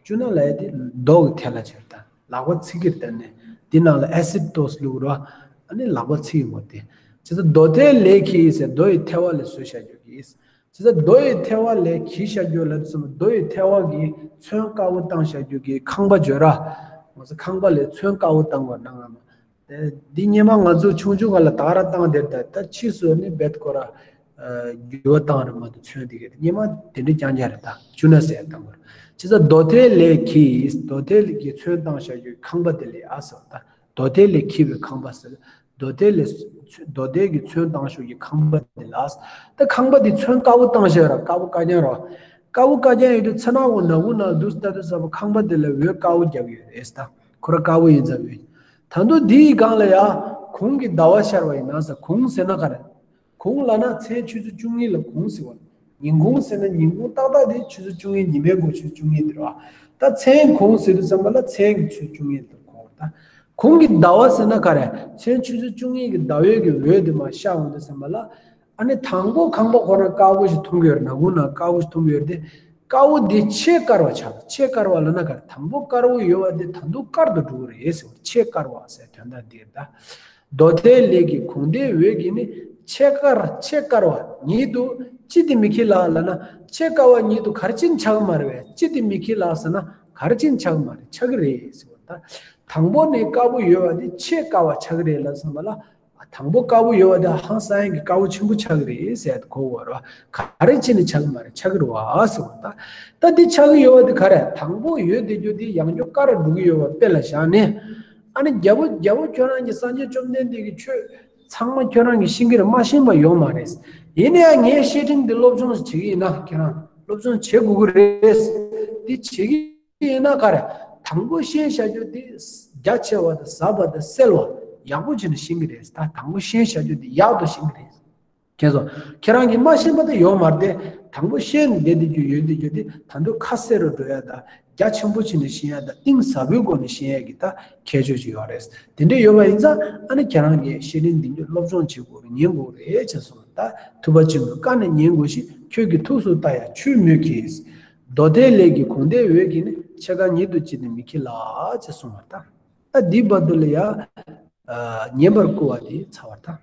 ཅུ་ན་ལབ་ཡ་དེ་མདོག་གི་ཐལ་ལ་བྱས་ར་ད། ལག་པ་ཚིག་གིར་བསྟན་ནས་འདི་ནང་ལ་ཨེ་སིད་ཏོག་ཙམ་བླུགས་ར། ཨ་ནི་ལག་པ་ཚིག་གི་མོ་དེ། བྱས་ཙང་མདོ་ཐལ་ལས་གྱིས་ཟེར། མདོ་ཡི་ཐལ་བ་ལས་བཟོས་བཞག་རྒྱུ་གྱིས། བྱས་ཙང་མདོ་ཡི་ཐལ་བ་ལས་གྱིས་བཞག་རྒྱུ་ལབ་དུས་མདོ་ཡི་ཐལ་བ་གིས་ཚོན་དཀར་པོ་བཏང་བཞག་རྒྱུ་གྱི་ཁང་པ་བརྗོད་ར། ང་ཚོ་ཁང་པ་ལས་ཚོན་དཀར་པོ་བཏང་བ་ནང་ལ་མ། དེ་འདི་སྙེ་མ་ང་ཚོ་ཆུང་ཆུང་སྒང་ལ་ད་ག་རང་བཏང་བསྡད་ར་ད། ད་ཕྱིས་སུ་ནི་རྦད་ཁོ་ར། ཨ། འགྱུར་བ་བཏང་རེད་མ་གཏོགས་ཚོན་དེ་ག་སྙེ་མ་དེ་འདྲ་རྐྱང་རྐྱང་རེད་ད། ཅུ་ན་ཟེར་བཏང་བ་རེད། བྱས་ཙང་མདོ་ཐལ་ལས་གྱིས། མདོ་ཐལ་གྱིས་ཚོན་བཏང་བཞག་རྒྱུ་ཁང་པ་དེ་ལས་ཨ་ཟེར་བ་ད། མདོ་ཐལ་ལས་གྱིས་པའི་ཁང་པ་ཟེར། མདོ་ཐལ་ལས། མདོ་ཐལ་གྱིས་ཚོན་བཏང་བཞག་རྒྱུ་ཁང་པ་དེ་ལ་ཨ་ཟེར། ད་ཁང་པ་དེ་ཚོན་དཀར་པོ་བཏང་བཞག་ར། དཀར་པོ་དཀར་རྐྱང་ར། དཀར་པོ་དཀར་རྐྱང་ཡོད་དུས་ཚེ་ནག་པོ་ནག་ཁུང་ནང་འདུག་ལྟ་དུས་ཙམ་པ་ཁང་པ་དེ་ལ་འོད་དཀར་པོ་རྒྱབ་ཡོད་རེད་ད། ཁོ་ར་དཀར་པོ་ཡིན་ཙང་འོད། ད་དུང་འདིའི་སྒང་ལ་ཡ་གུང་གི་ཟླ་བ་ཤར་བ་ཡིན་ན་ཟེར། གུང་ཟེར་ན་ག་རེ། གུང་ལབ་ན་མཚན་ཆུ་ཚོད་བཅུ་གཉིས་ལ་གུང་ཟེར་བ། ཉིན་གུང་ཟེར་ན་ཉིན་གུང་ཏག་ཏག་དེ་ཆུ་ཚོད་བཅུ་གཉིས། ཉི་མའི་འགོ་ཆུ་ཚོད་བཅུ་གཉིས་དེ་རེད་བ། ད་མཚན་གུང་ཟེར་དུས་ཙམ་པ་ལ་མཚན་གྱི་ཆུ་ཚོད་བཅུ་གཉིས་དེ་གུང་རེད་ད། གུང་གི་ཟླ་བ་ཟེར་ན་ག་རེ། མཚན་ཆུ་ཚོད་བཅུ་གཉིས་ཀྱི་ཟླ་འོད་ཀྱི་འོད་དེ་མར་ཤར་འོང་དུས་ཙམ་པ་ལ། ཨ་ནི་དང་པོ་ཁང་པ་ཁོ་རང་དཀར་པོ་ཞིག་མཐོང་གི་ཡོད་རེད། ནག་ཁུང་ནང་དཀར་པོ་ཞིག་མཐོང་གི་ཡོད་རེད་དེ། དཀར་པོ་དེ་ཆེས་དཀར་བ་ཆགས། ཆེས་དཀར་བ་ལབ་ན་ག་རེ། དང་པོ་དཀར་པོ་ཡོད་པ་དེ་ད་དུང་དཀར་དུ་འགྲོ་གི་རེད་ཟེར་བ། ཆེས་དཀར་བ་ཟེར་དོན་དག་འདི་རེད་ད། མདོ་ཐལ་ལས་ཀྱི་གུང་མདའི་འོད་ཀྱིས་ནི། ཆེས་དཀར་ཆེས་དཀར་བ་ཉིད་དུ་ཅི་སྟེ་མི་བགྱིད་ལགས་ལབ་ན། ཆེས་དཀར་བ་ཉིད་དུ་ག་རེ་བྱས་ནས་ཆགས་ཀྱི་མ་རེད་པས། ཅི་སྟེ་མི་བགྱིད་ལགས་ཟེར་ན་ག་རེ་བྱས་ནས་ཆགས་ཀྱི་མ་རེད། ཆགས་ཀྱི་རེད་ཟེར་བ་ད། དང་པོ་ནས་དཀར་པོ་ཡོད་པ་དེ་ཆེས་དཀར་བ་ཆགས་ཀྱི་རེད་ལབ་སོང་བ་ལ། དང་པོ་དཀར་པོ་ཡོད་པ་དེ་ཧང་སང་ཡག་གི་དཀར་པོ་ཆེན་པོ་ཆགས་ཀྱི་རེད་ཟེར་གོ་བ་རེད་བ། ག་རེ་བྱས་ནས་ཆགས་ཀྱི་མ་རེད། ཆགས་ཀྱི་རེད་བ་ཟེར་བ་ད། ད་འདི་ཆགས་ཀྱི་ཡོད་པ་དེ་ག་རེ། དང་པོ་ཡོད་བསྡད་རྒྱུ་དེ་ཡང་བསྐྱར་དཀར་རུ་འགྲོ་གི་ཡོད་པ་དཔེ་ལ་བཞག་ནས། ཨ་ནི་རྒྱལ་པོ་རྒྱལ་པོ་ཁྱོད་རང་གིས་སངས་རྒྱས་བཅོམ་ལྡན་འདས་ཀྱི་ཆོས་ཚང་མ་ཁྱོད་རང་གིས་ཤེས་ཀྱི་རེད། མ་ཤེས་པ་ཡོད་མ་རེད། ཡིན་ན་ཡང་ངའི་བཤེས་སྤྲིང་འདི་སློབ་སྦྱོང་བྱེད་ཀྱི་ཡིན་ན། ཁྱེད་རང་སློབ་སྦྱོང་བྱེད་དགོས་ཀྱི་རེད། འདི་བྱེད་ཀྱི་ཡིན་ན་ག་རེ། དང་པོ་ཤེས་བྱ་རྒྱུ་དེ་རྒྱ་ཆེ་བ་དང་ཟབ་པ་དང་གསལ་བ་ཡག་པོ་བྱས་ནས་ཤེས་ཀྱི་རེད། ད་དང་པོ་ཤེས་བྱ་རྒྱུ་དེ་ཡག་ཏུ་ཤེས་ཀྱི་རེད། ཁྱེད་ཚོ། ཁྱེད་རང་གིས་མ་ཤེས་པ་དེ་ཡོད་མ་རེད་དེ། དང་པོ་ཤེས་ནས་བསྡད་བསྡད་རྒྱུ་ཡོད་བསྡད་རྒྱུ་དེ་ད་དུང་ཁ་གསལ་རུ་འགྲོ་ཡ་དང་རྒྱ་ཆེན་པོ་བྱས་ནས་ཤེས་ཡ་དང་གཏིང་ཟབ་པོའི་སྒོ་ནས་ཤེས་ཡ་གི་ད་ཁྱད་ཆོས་ཅིག་ཡོད་རེད། དེ་འདྲ་ཡོད་པ་ཡིན་ཙང་ཨ་ནི་ཁྱེད་རང་གིས་བཤེས་སྤྲིང་འདི་ཉིད་སློབ་སྦྱོང་བྱེད་དགོས་རེད། ཉན་དགོས་རེད་ཅེས་གསུངས། ད་ཐུབ་པ་ཆེན་པོའི་བཀའ་ནི་ཉན་དགོས་ཤིང་། ཁྱོད་ཀྱིས་ཐུགས་སུ་བཏང་ཡང་ཆུད་མོས་ཀྱིས། མདོ་སྡེ་ལས་ཀྱི་གུང་མདའི་འོད་ཀྱིས་ནི། འཆད་ཁ་ཉིད་དུ་བྱེད་དེ་མི་བགྱིད་ལགས་ཅེས་གསུངས་པ་དང་། ད་འདིའི་བར་དུ་ལ་ཡང་ཉན་པར་བསྐུལ་བ་དེ་ཚར་བ་དང་།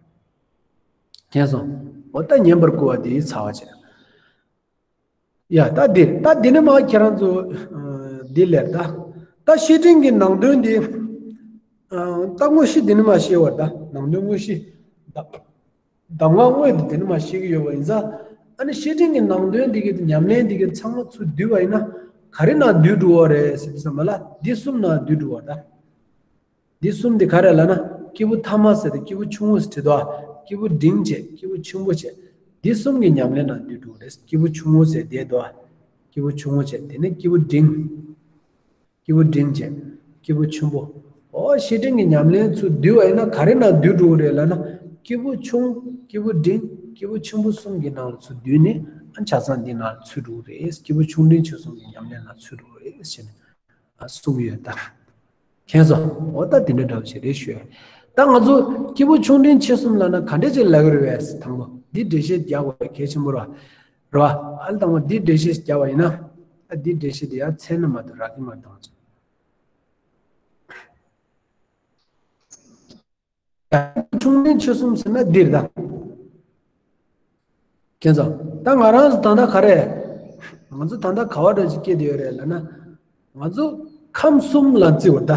མཁྱེན་སོང་། འོ་ད་ཉན་པར་བསྐུལ་བ་དེ་ཚར་བ་བྱས། ཡ་ད་འདིར་ད་འདི་ནི་མ་ཁྱེད་རང་ཚོ་འདི་ལེར་ད་ད་བཤེས་སྤྲིང་གི་ནང་དོན་འདི་ད་དངོས་གཞི་འདི་ནི་མ་ཤེས་བར་ད་ནང་དོན་དངོས་གཞི་ད་གདམས་ངག་དངོས་འདི་འདི་ནི་མ་ཤེས་ཀྱི་ཡོད་པ་ཡིན་ཙང་། ཨ་ནི་བཤེས་སྤྲིང་གི་ནང་དོན་འདི་གི་ཉམས་ལེན་འདི་གི་ཚང་མ་ཚུར་བསྡུས་པ་ཡིན་ན་ག་རེ་ནང་བསྡུས་འགྲོ་བ་རེད་ཟེར་དུས་ཙམ་པ་ལ་འདི་གསུམ་ནང་བསྡུས་འགྲོ་བ་ད། འདི་གསུམ་འདི་ག་རེ་ལབ་ན་སྐྱེས་བུ་ཐ་མ་ཟེར་ཏེ་སྐྱེས་བུ་ཆུང་ངུ་ཟེར་བྲིས་འདུག་སྐྱེས་བུ་འབྲིང་བྱས་སྐྱེས་བུ་ཆེན་པོ་བྱས། འདི་གསུམ་གྱི་ཉམས་ལེན་ནང་བསྡུས་འགྲོ་རེད། སྐྱེས་བུ་ཆུང་ངུ་ཟེར་བསྡད་འདུག་སྐྱེས་བུ་ཆུང་ངུ་བྱས་དེ་ནས་སྐྱེས་བུ་འབྲིང་། སྐྱེས་བུ་འབྲིང་བྱས། སྐྱེས་བུ་ཆེན་པོ། འོ་བཤེས་སྤྲིང་གི་ཉམས་ལེན་ཚུར་བསྡུས་པ་ཡིན་ན་ག་རེ་ནང་བསྡུས་འགྲོ་གི་རེད་ལབ་ན། སྐྱེས་བུ་ཆུང་། སྐྱེས་བུ་འབྲིང་། སྐྱེས་བུ་ཆེན་པོ་གསུམ་གྱི་ནང་ལ་ཚུར་བསྡུས་ནས་ཨ་ཆ་ཚང་འདི་ནང་ལ་ཚུད་འགྲོ་གི་རེད། སྐྱེས་བུ་ཆུང་འབྲིང་ཆེ་གསུམ་གྱི་ཉམས་ལེན་ལ་ཚུད་འགྲོ་གི་རེད་ཟེར་ནས་ཨ་གསུང་གི་ཡོད་ད། མཁྱེན་སོང་། འོ་ད་དེ་འདྲ་འདྲ་བོ་ཞིག་རེད་ཞུ། ད་ང་ཚོ་སྐྱེས་བུ་ཆུང་འབྲིང་ཆེ་གསུམ་ལབ་ན་ག་འདྲ་ཅིག་ལབ་ཀྱི་རེད་བས། དང་པོ་འདི་འགྲེལ་བཤད་རྒྱག་དགོས་པ་གལ་ཆེན་པོ་རེད། རེད་བ། ཨ་ལ་དང་པོ་འདི་འགྲེལ་བཤད་རྒྱག་པ་ཡིན་ན། ཨ་འདི་འགྲེལ་བཤད་དེ་ཡང་ཚད་ན་མ་གཏོགས་རག་གི་མ་གཏོགས། ཆུང་འབྲིང་ཆེ་གསུམ་ཟེར་ན་འདིར་ད། མཁྱེན་སོང་། ད་ང་རང་ཚོ་ད་ལྟ་ག་རེ། ང་ཚོ་ད་ལྟ་ག་བ་འདྲ་ཅིག་སྐྱེས་བསྡད་ཡོད་རེད་ལབ་ན། ང་ཚོ་ཁམས་གསུམ་ལ་བརྩི་བ་ད།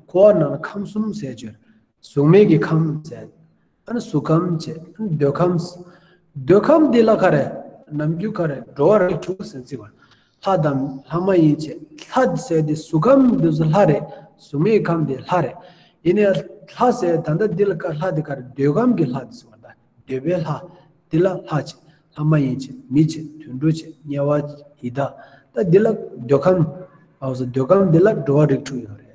འཁོར་བ་ནང་ལ་ཁམས་གསུམ་ཟེར་བརྗོད། གཟུགས་མེད་ཀྱི་ཁམས་ཟེར། ཨ་ནི་གཟུགས་ཁམས་བྱས། ཨ་ནི་འདོད་ཁམས། འདོད་ཁམས་འདི་ལ་ག་རེ། ནམ་རྒྱུན་ག་རེ་འགྲོ་བ་རིགས་དྲུག་ཟེར་བརྩི་བ། ལྷ་དང་ལྷ་མ་ཡིན་བྱས། ལྷ་ཟེར་དེ་གཟུགས་ཁམས་འདི་ཚོ་ལྷ་རེད། གཟུགས་མེད་ཁམས་དེ་ལྷ་རེད། ཡིན་ནའི་ལྷ་ཟེར་ད་ལྟ་འདི་ལ་ཀ་ལྷ་དེ་ག་རེ་འདོད་ཁམས་ཀྱི་ལྷ་དེ་ཟེར་བ་ད། འདོད་པའི་ལྷ། འདི་ལ་ལྷ་བྱས། ལྷ་མ་ཡིན་བྱས། མི་བྱས། དུད་འགྲོ་བྱས། དམྱལ་བ། ཡི་དྭགས། ད་འདི་ལ་འདོད་ཁམས། ཨའོ་ཟེར་འདོད་ཁམས་འདི་ལ་འགྲོ་བ་རིགས་དྲུག་ཡོད་རེད།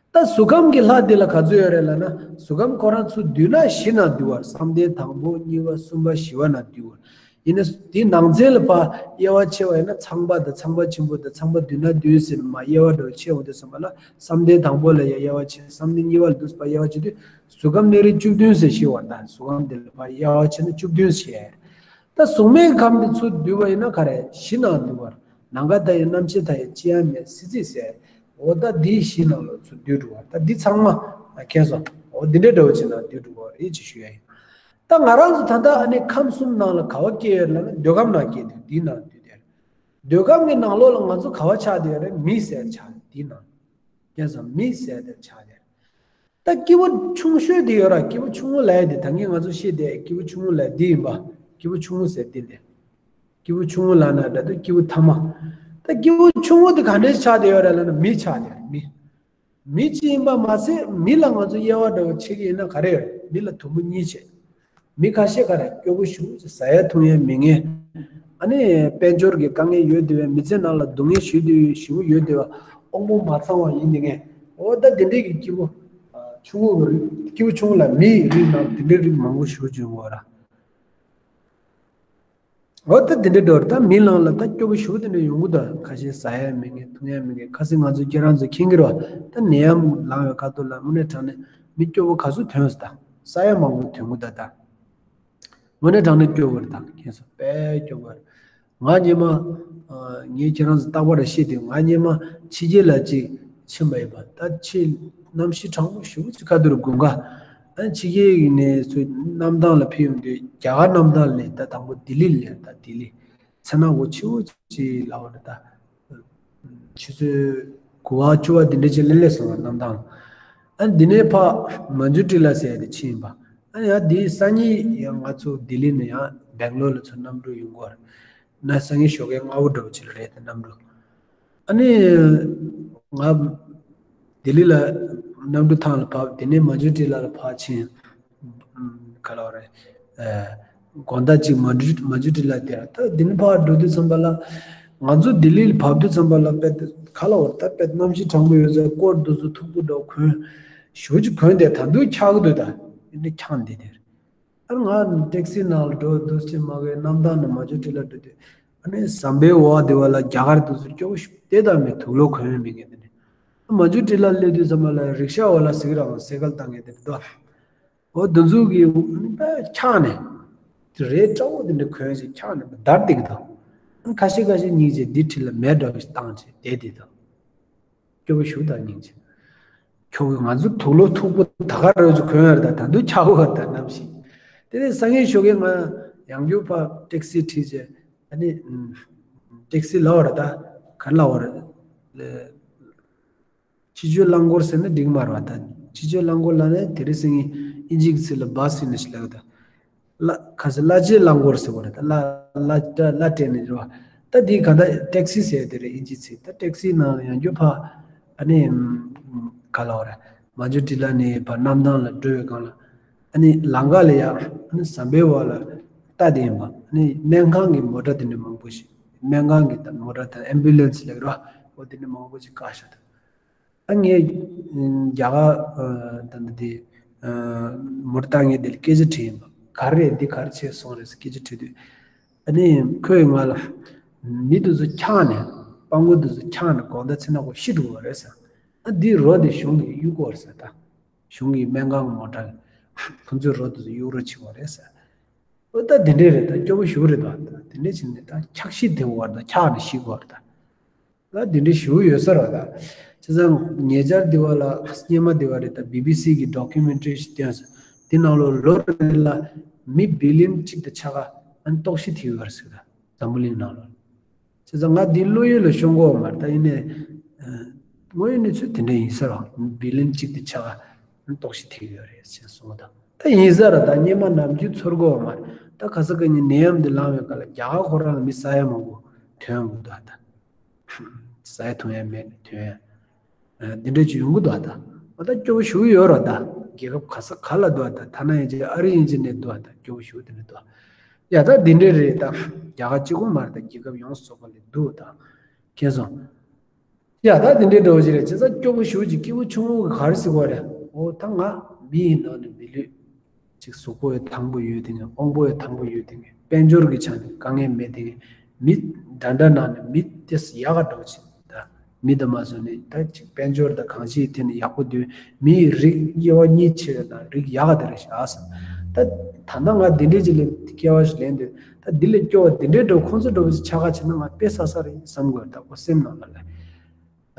ད་གཟུགས་ཁམས་ཀྱི་ལྷ་འདི་ལ་ག་ཚོད་ཡོད་རེད་ལབ་ན། གཟུགས་ཁམས་ཁོ་རང་ཚུར་བསྡུས་ན་བཞི་ནང་བསྡུ་བར། བསམ་གཏན་དང་པོ་གཉིས་པ་གསུམ་པ་བཞི་པ་ནང་བསྡུ་བར། ཡིན་ན་དེའི་ནང་ཚན་ལ་ཕར་དབྱེ་བ་ཕྱེ་བ་ཡིན་ན་ཚངས་པ་དང་ཚངས་པ་ཆེན་པོ་དང་ཚངས་པ་མདུན་ན་བདུན་ཟེར་མར་དབྱེ་བ་འདྲ་བོ་ཕྱེ་འོང་དུས་ཙམ་པ་ལ་བསམ་གཏན་དང་པོ་ལ་ཡང་དབྱེ་བ་ཕྱེ། བསམ་གཏན་གཉིས་པ་ལ་འདུག་པ་དབྱེ་བ་ཕྱེ་དུས་གཟུགས་ཁམས་གནས་རིགས་བཅུ་བདུན་ཟེར་ཤེས་པ་དང་། གཟུགས་ཁམས་འདི་ལ་ཕར་དབྱེ་བ་ཕྱེ་ན་བཅུ་བདུན་ཟེར། ད་གཟུགས་མེད་ཁམས་འདི་ཚུར་བསྡུས་པ་ཡིན་ན་ག་རེ་བཞི་ནང་བསྡུ་བར། ནམ་མཁའ་མཐའ་ཡས། རྣམ་ཤེས་མཐའ་ཡས། ཅི་ཡང་མེད། སྲིད་རྩེ་ཟེར། འོ་ད་འདི་བཞི་ནང་ལ་ཚུར་བསྡུས་འགྲོ་བ། ད་འདི་ཚང་མ་མཁྱེན་སོང་། འོ་འདི་འདྲའི་འདྲ་བོ་ཅིག་ནང་བསྡུས་འགྲོ་བ་རེད་ཅེས་ཞུ་ཡ་ཡིན། ད་ང་རང་ཚོ་ད་ལྟ་ཨ་ནི་ཁམས་གསུམ་ནང་ལ་ག་བ་སྐྱེས་ཡོད་ལབ་ན་འདོད་ཁམས་ནང་སྐྱེས་ཏེ་འདི་ནང་བསྡུས་ཏེ། འདོད་ཁམས་ཀྱི་ནང་ལོགས་ལ་ང་ཚོ་ག་བ་ཆགས་ཏེ་ཡོད་རེད། མི་ཟེར་ཆགས་འདི་ནང་། མཁྱེན་སོང་། མི་ཟེར་དེ་ཆགས་ཏེ། ད་སྐྱེས་བུ་ཆུང་ཤོས་དེ་ཡོད་ར། སྐྱེས་བུ་ཆུང་ངུ་ལབ་ཡ་དེ་ད་གིན་ང་ཚོ་བཤད་དེ་སྐྱེས་བུ་ཆུང་ངུ་ལབ་འདི་ཡིན་པ། སྐྱེས་བུ་ཆུང་ངུ་ཟེར་འདི་ལས། སྐྱེས་བུ་ཆུང་ངུ་ལབ་ན་འདྲ་འདུག་སྐྱེས་བུ་ཐ་མ། ད་སྐྱེས་བུ་ཆུང་ངུ་དེ་ག་འདྲས་ཆགས་བསྡད་ཡོད་རེད་ལབ་ན་མི་ཆགས་བསྡད་རེད། མི། མི་གཅིག་ཡིན་པ་མ་ཟད་མི་ལ་ང་ཚོ་དབྱེ་བ་འདྲ་བོ་ཕྱེ་གི་ཡིན་ན་ག་རེ་ཡོད་རེད། མི་ལ་དུམ་བུ་གཉིས་བྱས། མི་ཁ་ཤས་ག་རེ་སྐྱོ་པོ་ཞེ་པོ་ཅིག་ཟ་ཡ་འཐུང་ཡ་མི་ངན། ཨ་ནི་དཔལ་འབྱོར་གྱི་དཀའ་ངལ་ཡོད་བསྡད་པའི། མི་ཚེ་ནང་ལ་སྡུག་བསྔལ་ཞེ་པོ་ཞེ་པོ་ཡོད་བསྡད་པ། དབང་པོ་མ་ཚང་བ་ཡིན་བསྡད་མཁན། འོ་ད་དེ་འདྲས་ཀྱི་སྐྱེས་བུ་ཆུང་ངུ་རིགས། སྐྱེས་བུ་ཆུང་ངུ་ལ་མིའི་རིགས་ནང་དེ་འདྲའི་རིགས་མང་པོ་ཞེ་པོ་ཅིག་ཡོང་གི་ཡོད་ར། འོ་ད་དེ་འདྲའི་འགྲོ་ར། ད་མི་ནང་ལ་ད་སྐྱོ་པོ་ཞེ་པོ་དེ་འདྲ་ཡོང་གི་འདུག་ཁ་ཤས་ཟ་ཡ་མེད་མཁན། འཐུང་ཡ་མེད་མཁན། ཁ་སང་ང་ཚོ་ཁྱེད་རང་ཚོ་མཁྱེན་གྱི་རེད་བ། ད་ནད་ཡམས་ལངས་པའི་ཁ་ཐུག་ལ་དངོས་གནས་དྲང་གནས་མི་སྐྱོ་པོ་ག་ཚོད་ཐོན་སོང་། ད་ཟ་ཡ་མང་པོ་ཐོན་གྱི་འདུག་ད་དངོས་གནས་དྲང་གནས་སྐྱོ་པོ་རེད། ད་མཁྱེན་སོང་། དཔེ་སྐྱོ་པོ་རེད། ང་སྔོན་མ་ངས་ཁྱེད་རང་ཚོ་རྟག་པར་བཤད་དུས། ང་སྔོན་མ་ཕྱི་རྒྱལ་ལ་ཅིག་ཕྱིན་པ་ཡིན་པ། ད་ཕྱི་གནམ་གཤིས་གྲང་མོ་ཞེ་པོ་ཅིག་ཁ་ཐུག་དགུན་ཁ། ཨ་ཕྱི་རྒྱལ་ནས་ཚུར་གནམ་ཐང་ལ་ཕེབས་ཡོང་དུས། རྒྱ་གར་གནམ་ཐང་ལ་ད་དང་པོ་ལྡི་ལི་ལ། ད་ལྡི་ལི་མཚན་ནག་པོ་ཆེ་བོ་ཅིག་ལབ་པ་རེད། ད་ཆུ་ཚོད་དགུ་པ་བཅུ་པ་དེ་འདྲ་ཅིག་སླེབས་སླེབས་སོང་བ་གནམ་ཐང་ལ། ཨ་འདི་ནས་ཕར་མན་ཇུ་ཊི་ལ་ཟེར་ཡ་དེ་ཕྱིན་པ། ཨ་ཡང་དེའི་སང་ཉིན་ཡང་ང་ཚོ་ལྡི་ལི་ནས་ཡང་སྦེང་ལོར་ལ་ཚུར་གནམ་གྲུ་ཡོང་གི་ཡོད་རེད། ན་སང་ཉིན་ཞོགས་ཀས་སྔ་པོ་འདྲ་བོ་ཅིག་ལ་རེད། ད་གནམ་གྲུ། ཨ་ནི་ང་ལྡི་ལི་ལ་གནམ་གྲུ་ཐང་ལ་བབས། དེ་ནས་མན་ཇུ་ཊི་ལ་ལ་ཕར་ཕྱིན། ག་ལབ་རེད། དགོང་དག་ཅིག་མན་ཇུ་མན་ཇུ་ཊི་ལ་བསྡད། ད་དེ་ནས་ཕར་འགྲོ་དུས་ཙམ་པ་ལ། ང་ཚོ་ལྡི་ལི་ལ་བབས་དུས་ཙམ་པ་ལ་དཔེ་ག་ལབ་རེད། ད་དཔེ་གནམ་གཤིས་གྲང་མོ་ཡོད་ཙང་སྐོར་འདི་ཚོ་མཐུག་པོ་འདྲ་བོ་གོན། ཞེ་པོ་ཅིག་གོན་བསྡད། ད་དུང་འཁྱག་གི་འདུག་ད་འདི་འདྲ་འཁྱག་བསྡད་དེ། ཨ་ང་ཊེག་སི་ནང་ལ་འགྲོ་འདུག་ཅེས་མ་གི་གནམ་ཐང་ནས་མན་ཇུ་ཊི་ལ་འགྲོ་དུས། ཨ་ནི་ཟམ་པའི་འོག་དེ་བ་ལ་རྒྱ་གར་དེ་ཚོ་སྐྱོ་པོ་ཞེ་པོ་དེ་ལྟར་མེད། དུག་ལོག་གོན་མེད་མཁན་དེ་འདྲ། མན་ཇུ་ཊི་ལ་སླེབས་དུས་ཙམ་པ་ལ་རིག་ཤ་འོག་ལ་ཟིག་རང་སེ་ཀལ་བཏང་མཁན་དེ་འདྲ་འདུག་འོ་དེ་ཚོ་གི་འཁྱག་ནས། དེ་རས་སྐྲ་བོ་དེ་འདྲ་གོན་ཞིག་འཁྱག་ནས་འདར་བསྡད་ཀྱི་འདུག་ཁ་ཤས་ཁ་ཤས་སྙིང་རྗེ། འདི་ཁྲིད་ལ་མེ་འདྲ་བོ་ཞིག་བཏང་བྱས་བསྡད་དེ་འདུག་སྐྱོ་པོ་ཞེ་པོ་དང་སྙིང་རྗེ། ཁྱོད་ང་ཚོ་དུག་ལོག་མཐུག་པོ་ད་ག་རང་ཚོ་གོན་ཡ་རེད། ད་ད་དུང་འཁྱག་པོ་ད་ནམ་ཞིག་དེ་ནས་སང་ཉིན་ཞོགས་ཀས་ང་ཡང་བསྐྱར་ཕར་ཊེག་སི་ཁྲིད་བྱས། ཨ་ནི་ཨུམ། ཊེག་སི་ལབ་པ་རེད་ད། ག་རེ་ལབ་པ་རེད། ལ། སྤྱི་སྤྱོད་རླངས་འཁོར་ཟེར་ན་འགྲིག་མ་རེད་པ་ད། སྤྱི་སྤྱོད་རླངས་འཁོར་ལབ་ན་དེ་རིང་སང་ཉིན་ཨིན་ཇིའི་ཚིག་ལ་བྷ་སི་ཡིན་ན་ཞིག་ལབ་ད། གླ། ག་ཟེར། གླ་ཆའི་རླངས་འཁོར་ཟེར་བ་རེད་ད། གླ། གླ། གླ་སྤྲད་ནས་རེད་པ། ད་འདི་ག་ད་ཊེག་སི་ཟེར་དེ་རེད། ཨིན་ཇིའི་ཚིག་ད། ཊེག་སིའི་ནང་ལ་ཡང་རྒྱུ་ཕ། ཨ་ནི། ག་ལབ་པ་རེད། མ་ཇུ་ཊི་ལ་ནས་ཕར་གནམ་ཐང་ལ་འགྲོ་བའི་སྒང་ལ། ཨ་ནི་ལམ་ཁ་ལ་ཡ། ཨ་ནི་ཟམ་པའི་འོག་ལ་རྟ་དེ་ཡིན་པ། ཨ་ནི་སྨན་ཁང་གི་མོ་ཊ་དེ་འདྲ་མང་པོ་ཞིག་སྨན་ཁང་གི་ད་མོ་ཊ་དང་ཨེམ་བུ་ལན་སི་ལབ་ར། འོ་དེ་འདྲ་མང་པོ་ཞིག་བཀག་བཞག་འདུག་ཨ་ངས་རྒྱ་གར་ད་ལྟ་དེ་མོ་ཊ་བཏང་མཁན་དེ་ལ་སྐད་ཆ་དྲིས་ཡིན་པ། ག་རེ་རེད། འདི་ག་རེ་བྱས་སོང་རེད་ཟེར་སྐད་ཆ་དྲིས་དུས། ཨ་ནི་ཁོས་ང་ལ། མི་དེ་ཚོ་འཁྱག་ནས། སྤྲང་པོ་དེ་ཚོ་འཁྱག་ནས་དགོང་དག་ཚེ་ན་ཁོ་ཤི་འགྲོ་བ་རེད་ཟེར། ཨ་འདི་རོ་དེ་གཞུང་གིས་གཡུག་གོ་རེད་ཟེར་ད། གཞུང་གི་སྨན་ཁང་གི་མོ་ཊ་གིས་ཁོ་ཚོའི་རོ་དེ་ཚོ་གཡུག་རོགས་བྱེད་དགོས་རེད་ཟེར། འོ་ད་དེ་འདྲས་རེད་ད། སྐྱོ་པོ་ཞེ་པོ་རེད་ད། དེ་འདྲས་བྱས་ནས་ད་འཁྱག་ཤི་དེ་བར་དུ་འཁྱག་ནས་ཤི་དགོས་རེད་ད། ད་དེ་འདྲས་ཞེ་པོ་ཡོད་ས་རེད་ད། བྱས་ཙང་ཉེ་ཆར་འདི་བ་ལ། སྔོན་མ་འདི་བ་རེད་ད། བི་བི་སི་གི་ཌོ་ཀུ་མེན་ཊ་རི་ཞིག་བཏོན་སོང་། དེ་ནང་ལོ་ལོ་རེ་ལ་མི་བི་ལི་ཡན་གཅིག་དང་ཕྱེད་ཀ་ཨ་ནི་ལྟོགས་ཤི་ཐེབས་ཡོད་རེད་ཟེར་ད། འཛམ་བུ་གླིང་ནང་ལོ། བྱས་ཙང་ང་འདི་བློ་ཡུལ་ལ་ཤོང་གི་ཡོད་མ་རེད་ད། ཡིན་ནའི། ཨ། དངོས་ཡོད་གནས་ཚུལ་དེ་འདྲ་ཡིན་ས་རེད། བི་ལི་ཡན་གཅིག་དང་ཕྱེད་ཀ་ལྟོགས་ཤི་ཐེབས་ཡོད་རེད་ཅེས་གསུངས་ད། ད་ཡིན་ས་རེད་ད། སྔོན་མ་ནམ་རྒྱུན་ཚོར་གི་ཡོད་མ་རེད་ད། ག་ས་ག་ནས་ནད་ཡམས་འདི་ལངས་པའི་སྐབས་ལ་རྒྱ་གར་ཁོ་རང་ལ་མི་ས་ཡ་མང་པོ་ཐོན་ཡོང་གི་འདུག་ད། ས་ཡ་འཐུང་ཡ་མེད་ནས་ཐོན་ཡ། ཨ། འདི་འདྲ་ཅིག་ཡོང་གི་འདུག་ད། འོ་ད་སྐྱོ་པོ་ཞེ་པོ་ཡོད་རེད་ད། རྒྱལ་ཁབ་ག་ས་ག་ལ་འདུག་ད། ཐ་ན་ཡིན་གཅིག་ཨ་རི་ཡིན་གཅིག་ནས་འདུག་ད། སྐྱོ་པོ་ཞེ་པོ་དེ་འདྲ་འདུག་ཡ་ད་འདི་འདྲས་རེད་ད། རྒྱ་གར་གཅིག་པོ་མ་རེད་ད། རྒྱལ་ཁབ་ཡོངས་སུ་རྫོགས་པ་ལ་འདུག་ད། མཁྱེན་སོང་། ཡ་ད་འདི་འདྲས་འདྲ་བོ་ཅིག་རེད། བྱས་ཙང་སྐྱོ་པོ་ཞེ་པོ་ཅིག་སྐྱིད་པོ་ཆུང་ངུ་གི་ག་རེ་ཟེར་དགོས་རེད། འོ་ད་ང་མི་ཡི་ནང་ནས་མི་ལུས། ཅིག་གཟུགས་པོ་ཡང་ཐང་པོ་ཡོད་དེ་ངས། དབང་པོ་ཡང་ཐང་པོ་ཡོད་དེ་ངས། དཔལ་འབྱོར་གྱི་ཆ་ནས་དཀའ་ངལ་མེད་དེ་ངས། མི་འདྲ་འདྲ་ནང་ནས་མི་དེ་ཡག་ག་འགྲོ་ཅིག་ད། མི་དང་མ་བཟོ་ནས་ད་ཅིག་དཔལ་འབྱོར་དང་གང་ཅིའི་ཐད་ནས་ཡག་པོ་འདུག་མི་ཡི་རིགས་དབྱེ་བ་གཉིས་ཕྱེ་བའི་ནང་རིགས་ཡག་ག་དེ་རེད་ཤག་ཨ་བསམ། ད་ད་ལྟ་ང་འདི་འདྲས་ཅིག་ལ་སྐྱེ་བ་ཞིག་ལེན་དུས། ད་འདི་ལས་སྐྱོ་བ་འདི་འདྲས་འགྲོ། ཁོང་ཚོ་འགྲོ་བ་ཞིག་ཆགས་ཁ་ཆེ་ན་ང་དཔེ་ས་ས་རེད་བསམ་དགོས། ད་ཁོ་སེམས་ནང་ལ་ལས།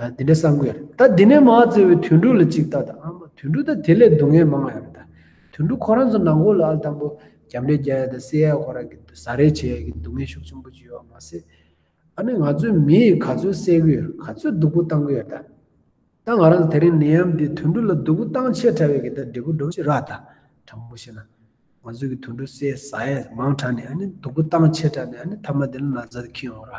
ཨ། འདི་འདྲ་བསམ་གྱི་ཡོད་རེད། ད་འདི་ནས་མར་བརྩི་བའི་དུད་འགྲོ་ལ་གཅིག་ལྟ་དང་། ཨ་མ། དུད་འགྲོ་ད་དེ་ལས་སྡུག་བསྔལ་མང་བ་ཡོད་རེད་ད། དུད་འགྲོ་ཁོ་རང་ཚོ་ནང་ཁོག་ལ་ཨ་དང་པོ་རྒྱབ་འདྲེ་རྒྱག་ཡ་དང་བསད་ཡ། ཁོ་རང་གི་ཟ་རེས་བྱེད་ཡ་གི་སྡུག་བསྔལ་ཤུགས་ཆེན་པོ་ཅིག་ཡོད་མ་ཟད། ཨ་ནི་ང་ཚོའི་མི་ཡིས་ག་ཚོད་བསད་ཀྱི་ཡོད། ག་ཚོད་སྡུག་པོ་བཏང་གི་ཡོད་ད། ད་ང་རང་ཚོ་དེ་རིང་ནད་ཡམས་འདི་དུད་འགྲོ་ལ་སྡུག་པོ་བཏང་ཆེ་དྲགས་པའི་གི་ད་འབྲས་བུ་འགྲོ་ཞིག་རག་ད། དྲང་པོ་བཤད་ན། ང་ཚོ་གི་དུད་འགྲོ་བསད་ཟ་ཡ་མང་དྲགས་ནས། ཨ་ནི་སྡུག་པོ་བཏང་ཆེ་དྲགས་ནས། ཨ་ནི་མཐའ་མ་དེ་ལ་ན་ཚ་དེ་འཁྱེར་ཡོང་ར།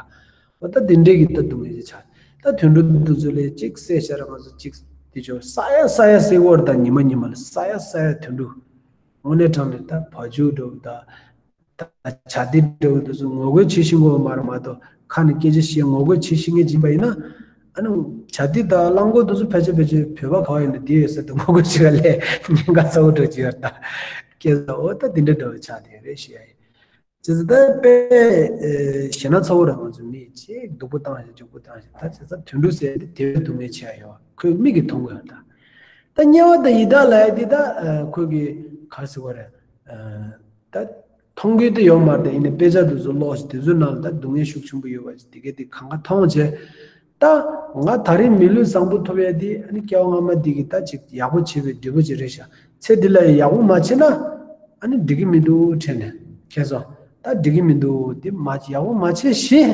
འོ་ད་དེ་འདྲས་ཀྱི་ད་སྡུག་བསྔལ་ཅིག་ཆགས། ད་དུད་འགྲོ་འདི་ཚོ་ལས་གཅིག་བསད་ཤར། ང་ཚོ་གཅིག་དེ་ཚོ་ཟ་ཡ་ཟ་ཡ་ཟེར་བར། ད་ཉི་མ་ཉི་མ་ལ་ཟ་ཡ་ཟ་ཡ་དུད་འགྲོ། དངོས་གནས་དྲང་གནས་ད་བ་ཕྱུགས་འདྲ་བོ་ད། ད་བྱ་དེ་འདྲ་བོ་དེ་ཚོ་ངོ་རྒོལ་བྱེད་བཞིན་ཡོད་མ་རེད་མ་གཏོགས། ཁ་ནས་སྐད་ཆ་བཤད་ངོ་རྒོལ་བྱེད་བཞིན་མཁན་ཅིག་ཡིན་པ་ཡིན་ན། ཨ་ནི་བྱ་དེ་དང་གླང་གོག་དེ་ཚོ་ཕལ་ཆེར་ཕལ་ཆེར་བོད་པ་ག་བ་ཡིན་ན་དེ་ཡོད་ས་དེ་ངོ་རྒོལ་བྱེད་ག་ལས་ཉེན་ཁ་ཚ་པོ་འདྲ་ཅིག་ཡོད་རེད་ད། སྐད་ཆ་འོ་ད་དེ་འདྲ་འདྲ་བོ་ཆགས་བསྡད་ཡོད་རེད་ཞུ་ཡ་ཡིན། བྱས་ཙང་ད་དཔེ་ཞེད་སྣང་ཚ་པོ་རེད། ང་ཚོ་མི་ཅིག་སྡུག་པོ་བཏང་ཞིང་སྐྱུག་པོ་བཏང་ཞིང་། ད་བྱས་ཙང་དུད་འགྲོ་ཟེར་དེ་དེ་བས་སྡུག་བསྔལ་ཆེ་ཡ་ཡོད། ཁོའི་མིག་གིས་མཐོང་གི་ཡོད་ད། ད་དམྱལ་བ་དང་ཡི་དྭགས་ལབ་ཡ་འདི་ད་ཁོས་གི་ག་རེ་ཟེར་བ་རེད། ད་མཐོང་གི་དེ་ཡོད་མ་རེད། ཡིན་ནའི་དཔེ་ཆ་དེ་ཚོ་ཀློག་ཞིང་། དེ་ཚོའི་ནང་ལ་ད་སྡུག་བསྔལ་ཤུགས་ཆེན་པོ་ཡོད་པ་ཞིག་དེ་གས་དེ་གང་ག་མཐོང་བྱས། ད་ང་ད་རེས་མི་ལུས་བཟང་པོ་ཐོབ་ཡ་དེ་ཨ་ནི་སྐྱེ་བ་སྔ་མ་འདི་གི་ད་ཅིག་ཡག་པོ་བྱས་པའི་འབྲས་བུ་ཅིག་རེད་ཤག་ཚེ་འདི་ལ་ཡང་ཡག་པོ་མ་བྱས་ན་ཨ་ནི་འགྲིག་གི་མི་འདུག་དྲན་ནས། མཁྱེན་སོང་། ད་འགྲིག་གི་མི་འདུག་དེ་མ་ཡག་པོ་མ་བྱས་བཞིན།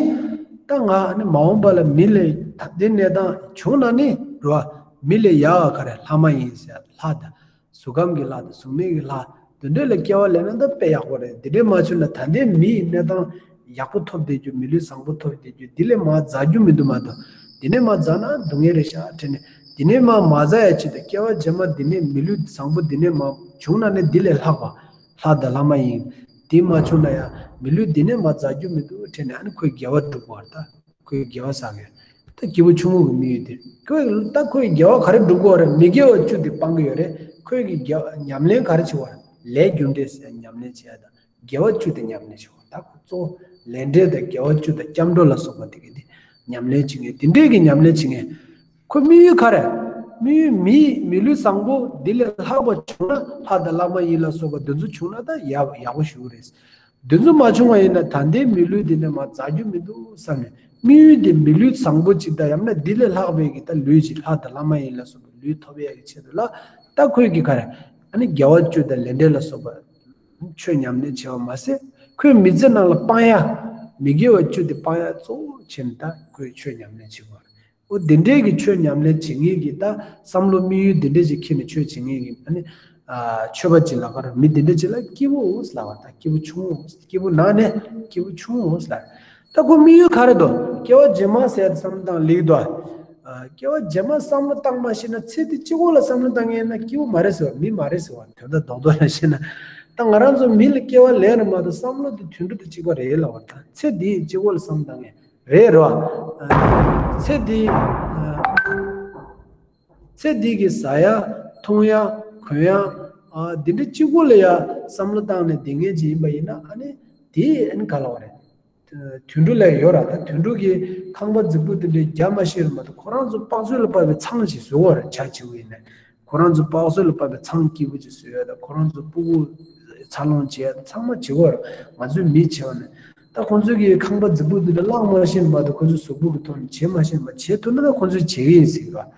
ད་ང་ཨ་ནི་མ་འོངས་པ་ལ་མི་ལས་ད་དེ་གནས་སྟངས་བྱུང་ན་ནི་རོ། མི་ལས་ཡག་ག་རེ་ལྷ་མ་ཡིན་ཟེར་ལྷ་ད། གཟུགས་ཁམས་ཀྱི་ལྷ་དང་གཟུགས་མེད་ཀྱི་ལྷ། དེ་འདྲ་ལ་སྐྱེ་བ་ལེན་ན་ད་དཔེ་ཡག་པོ་རེད། དེ་འདྲ་མ་བྱུང་ན་ད་ལྟའི་མིའི་གནས་སྟངས་ཡག་པོ་ཐོབ་བསྡད་རྒྱུ། མི་ལུས་བཟང་པོ་ཐོབ་བསྡད་རྒྱུ་འདི་ལས་མར་འཛག་རྒྱུ་མི་འདུག་མ་གཏོགས། འདི་ནས་མར་འཛག་ན་སྡུག་བསྔལ་རེད་ཤག་དྲན་ནས། འདི་ནས་མར་མ་འཛག་ཡ་ཆེད་དུ་སྐྱེ་བ་རྗེས་མ་འདི་ནས་མི་ལུས་བཟང་པོ་འདི་ནས་མར་བྱུང་ན་ནི་འདི་ལས་ལྷག་པ་ལྷ་དང་ལྷ་མ་ཡིན། འདི་མ་བྱུང་ན་ཡང་མི་ལུས་འདི་ནས་མར་འཛག་རྒྱུ་མི་འདུག་དྲན་ནས། ཨ་ནི་ཁོས་དགེ་བ་སྒྲུབ་པ་རེད་ད། ཁོས་དགེ་བ་བསགས་ཡོད། ད་སྐྱེས་བུ་ཆུང་ངུ་གི་དམིགས་ཡུལ་དེ། ཁོས་ད་ཁོས་དགེ་བ་ག་རེ་སྒྲུབ་དགོས་རེད། མི་དགེ་བ་བཅུ་དེ་སྤང་གི་ཡོད་རེད། ཁོས་ཀྱི་དགེ་བ་ཉམས་ལེན་ག་རེ་བྱེད་དགོས་རེད། ལས་རྒྱུ་འབྲས་ཟེར་ཉམས་ལེན་བྱེད་ཡ་དང་། དགེ་བ་བཅུ་དེ་ཉམས་ལེན་བྱེད་དགོས། ད་ཁོ་གཙོ་བོ་ལས་འབྲས་དང་དགེ་བ་བཅུ་དང་སྐྱབས་འགྲོ་ལ་སོགས་པ་དེ་གི་དེ་ཉམས་ལེན་བྱེད་མཁན། དེ་འདྲས་ཀྱི་ཉམས་ལེན་བྱེད་མཁན། ཁོ་དམིགས་ཡུལ་ག་རེ། དམིགས་ཡུལ་མི་མི་ལུས་བཟང་པོ་འདི་ལས་ལྷག་པ་བྱུང་ན། ལྷ་དང་ལྷ་མ་ཡིན་ལ་སོགས་པ་འདི་ཚོ་བྱུང་ན་ད་ཡག་ཡག་པོ་ཞེ་པོ་རེད། འདི་ཚོ་མ་བྱུང་བ་ཡིན་ན་ད་ལྟའི་མི་ལུས་འདི་ནས་མར་འཛག་རྒྱུ་མི་འདུག་བསམ་ནས། དམིགས་ཡུལ་དེ་མི་ལུས་བཟང་པོ་ཅིག་དང་། ཡང་ན་འདི་ལས་ལྷག་པའི་གི་ད་ལུས་ཅིག་ལྷ་དང་ལྷ་མ་ཡིན་ལ་སོགས་པའི་ལུས་ཐོབ་ཡ་གི་ཆེད་དུ་ལ། ད་ཁོས་ཀྱི་ག་རེ། ཨ་ནི་དགེ་བ་བཅུ་དང་ལས་འབྲས་ལ་སོགས་པ་ཆོས་ཉམས་ལེན་བྱས་པ་མ་ཟད། ཁོས་མི་ཚེ་ནང་ལ་སྤང་ཡ། མི་དགེ་བ་བཅུ་དེ་སྤང་ཡ་གཙོ་བོ་བྱས་ནས་ད་ཁོས་ཆོས་ཉམས་ལེན་བྱེད་དགོས་རེད། འོ་དེ་འདྲའི་གི་ཆོས་ཉམས་ལེན་བྱེད་མཁན་གྱི་ད་བསམ་བློ་དམིགས་ཡུལ་དེ་འདྲའི་ཞིག་འཁྱེར་ནས་ཆོས་བྱེད་མཁན་གྱི་ཨ་ནི་ཨ་ཆོས་པ་ཅིག་ལབ་ཀ་ར། མི་དེ་འདྲ་ཅིག་ལ་སྐྱེས་བུ་འོ་ཟེར་ལབ་པ། ད་སྐྱེས་བུ་ཆུང་འོ། སྐྱེས་བུ་ནང་ནས་སྐྱེས་བུ་ཆུང་འོ་ཟེར་ལབ། ད་ཁོ་དམིགས་ཡུལ་ག་རེ་འདུག་སྐྱེ་བ་རྗེས་མ་ཟེར་ཡ་དེ་བསམ་བློ་བཏང་ལེགས་འདུག་ཨ། སྐྱེ་བ་རྗེས་མ་བསམ་བློ་བཏང་མ་ཤེས་ན་ཚེ་འདི་གཅིག་པོ་ལ་བསམ་བློ་བཏང་མཁན་ན་སྐྱེས་བུ་མ་རེད་ཟེར་བ། མི་མ་རེད་ཟེར་བ། དོན་དག་རྡོག་རྡོག་ལ་བཤད་ན། ད་ང་རང་ཚོ་མི་ལ་སྐྱེ་བ་ལེན་རེད་མ་གཏོགས་བསམ་བློ་དེ་དུད་འགྲོ་དང་གཅིག་པ་རེད་ལབ་པ། ད་ཚེ་འདི་གཅིག་པོ་ལ་བསམ་བློ་བཏང་མཁན་རེད་རོ། ཚེ་འདི་ཚེ་འདི་གི་ཟ་ཡ་འཐུང་ཡ་གོན་ཡ་འདི་འདྲ་གཅིག་པོ་ལ་ཡ་བསམ་བློ་བཏང་ནས་བསྡད་མཁན་ཅིག་ཡིན་པ་ཡིན་ན། ཨ་ནི་དེ་ཨ་ནི་ག་ལབ་པ་རེད། དུད་འགྲོ་ལ་ཡོད་ར། ད་དུད་འགྲོ་གི་ཁང་པ་རྫིག་པོ་དེ་འདྲའི་རྒྱག་མ་ཤེས་རེད་མ་གཏོགས་ཁོ་རང་ཚོ་དཔག་ཚོད་ལ་དཔག་པའི་ཚང་ཞིག་བཟོ་བ་རེད། བྱ་བྱིའུ་ཡིན་ནའི་ཁོ་རང་ཚོ་དཔག་ཚོད་ལ་དཔག་པའི་ཚང་སྐྱིད་པོ་ཅིག་བཟོ་ཡ། ད་ཁོ་རང་ཚོ་སྤུ་གུ་འཚར་ལོངས་བྱེད་ཡ་ཚང་མ་བྱེད་དགོས་རེད། ང་ཚོའི་མི་བྱེད་པ་ནི་ད་ཁོང་ཚོའི་གི་ཁང་པ་རྫིག་པོ་འདི་འདྲ་བསླངས་མ་ཤེས་ན་མ་གཏོགས། ཁོང་ཚོའི་གཟུགས་པོ་གི་ཐོག་ནས་བྱེད་མ་ཤེས་ན་མ། བྱེད་ཐུབ་ན་ད་ཁོང་ཚོས་བྱེད་ཀྱི་ཡིན་ཟེར་གི་རེད།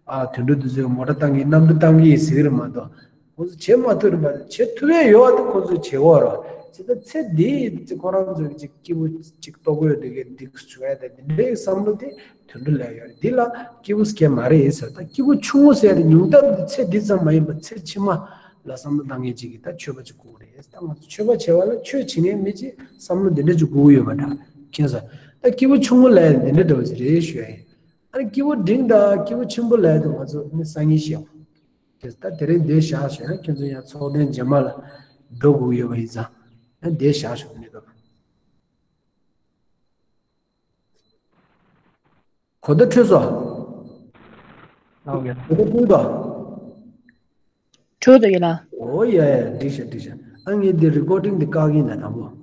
ཨ་དུད་འགྲོ་འདི་ཚོས་མོ་ཊ་བཏང་གི་གནམ་གྲུ་བཏང་གི་ཡིན་ཟེར་གི་རེད་མ་གཏོགས། ཁོང་ཚོ་བྱེད་མ་ཐུབ་རེད་མ་གཏོགས། བྱེད་ཐུབ་ཡས་ཡོད་པ་དེ་ཁོང་ཚོས་བྱེད་དགོས་རེད། བྱས་ཙང་ཚེ་འདི་ཁོ་རང་ཚོས་ཅིག་སྐྱིད་པོ་ཅིག་ལྟོ་གོས་འདི་གའི་འདི་བྱུང་ཡ་དེ་འདི་འདྲའི་བསམ་བློ་དེ་དུད་འགྲོ་ལ་ཡོད་རེད། འདི་ལ་སྐྱེས་བུ་སྐྱེ་མ་རེད་ཟེར། ད་སྐྱེས་བུ་ཆུང་ངུ་ཟེར་ཡ་དེ་ཉུང་མཐའ་དེ་ཚེ་འདི་ཙམ་མ་ཡིན་པ་ཚེ་ཕྱི་མ་ལ་བསམ་བློ་བཏང་མཁན་ཅིག་གིས་ད་ཆོས་པ་ཅིག་དགོས་རེད། ད་ང་ཚོ་ཆོས་པ་བྱེད་པ་ལ་ཆོས་བྱེད་མཁན་མི་ཅིག་བསམ་བློ་འདི་འདྲ་ཅིག་དགོས་ཀྱི་ཡོད་པ་འདྲ། མཁྱེན་སོང་། ད་སྐྱེས་བུ་ཆུང་ངུ་ལབ་ཡ་འདི་འདྲ་འདྲ་བོ་ཅིག་རེད་ཞུ་ཡ་ཡིན། ཨ་ནི་སྐྱེས་བུ་འབྲིང་དང་སྐྱེས་བུ་ཆེན་པོ་ལབ་ཡ་དེ་ང་ཚོ་ནི་སང་ཉིན་བཤད་ཡོང་། ད་དེ་རིང་འདིར་བཞག་ཞུ་ཡ། ཁྱེད་ཚོ་ཡང་ཚོགས་ཐེངས་རྗེས་མ་ལ་འགྲོ་དགོས་ཀྱི་ཡོད་པ་ཡིན་ཙང་། ཡང་འདིར་བཞག་ཞུ་གི་མི་འདུག་གོ་བརྡ་འཕྲོད་སོང་། ཨོ་ཀེ། གོ་བརྡ་འཕྲོད་དོ། འཕྲོད་དོ་ཡོད་ལ། ཨོ་ཡ་ཡ། འགྲིག་ཤག་འགྲིག་ཤག་ཨ་ངས་འདི་རི་ཀོར་ཌིང་འདི་བཀག་གི་ཡིན་ད་དང་པོ།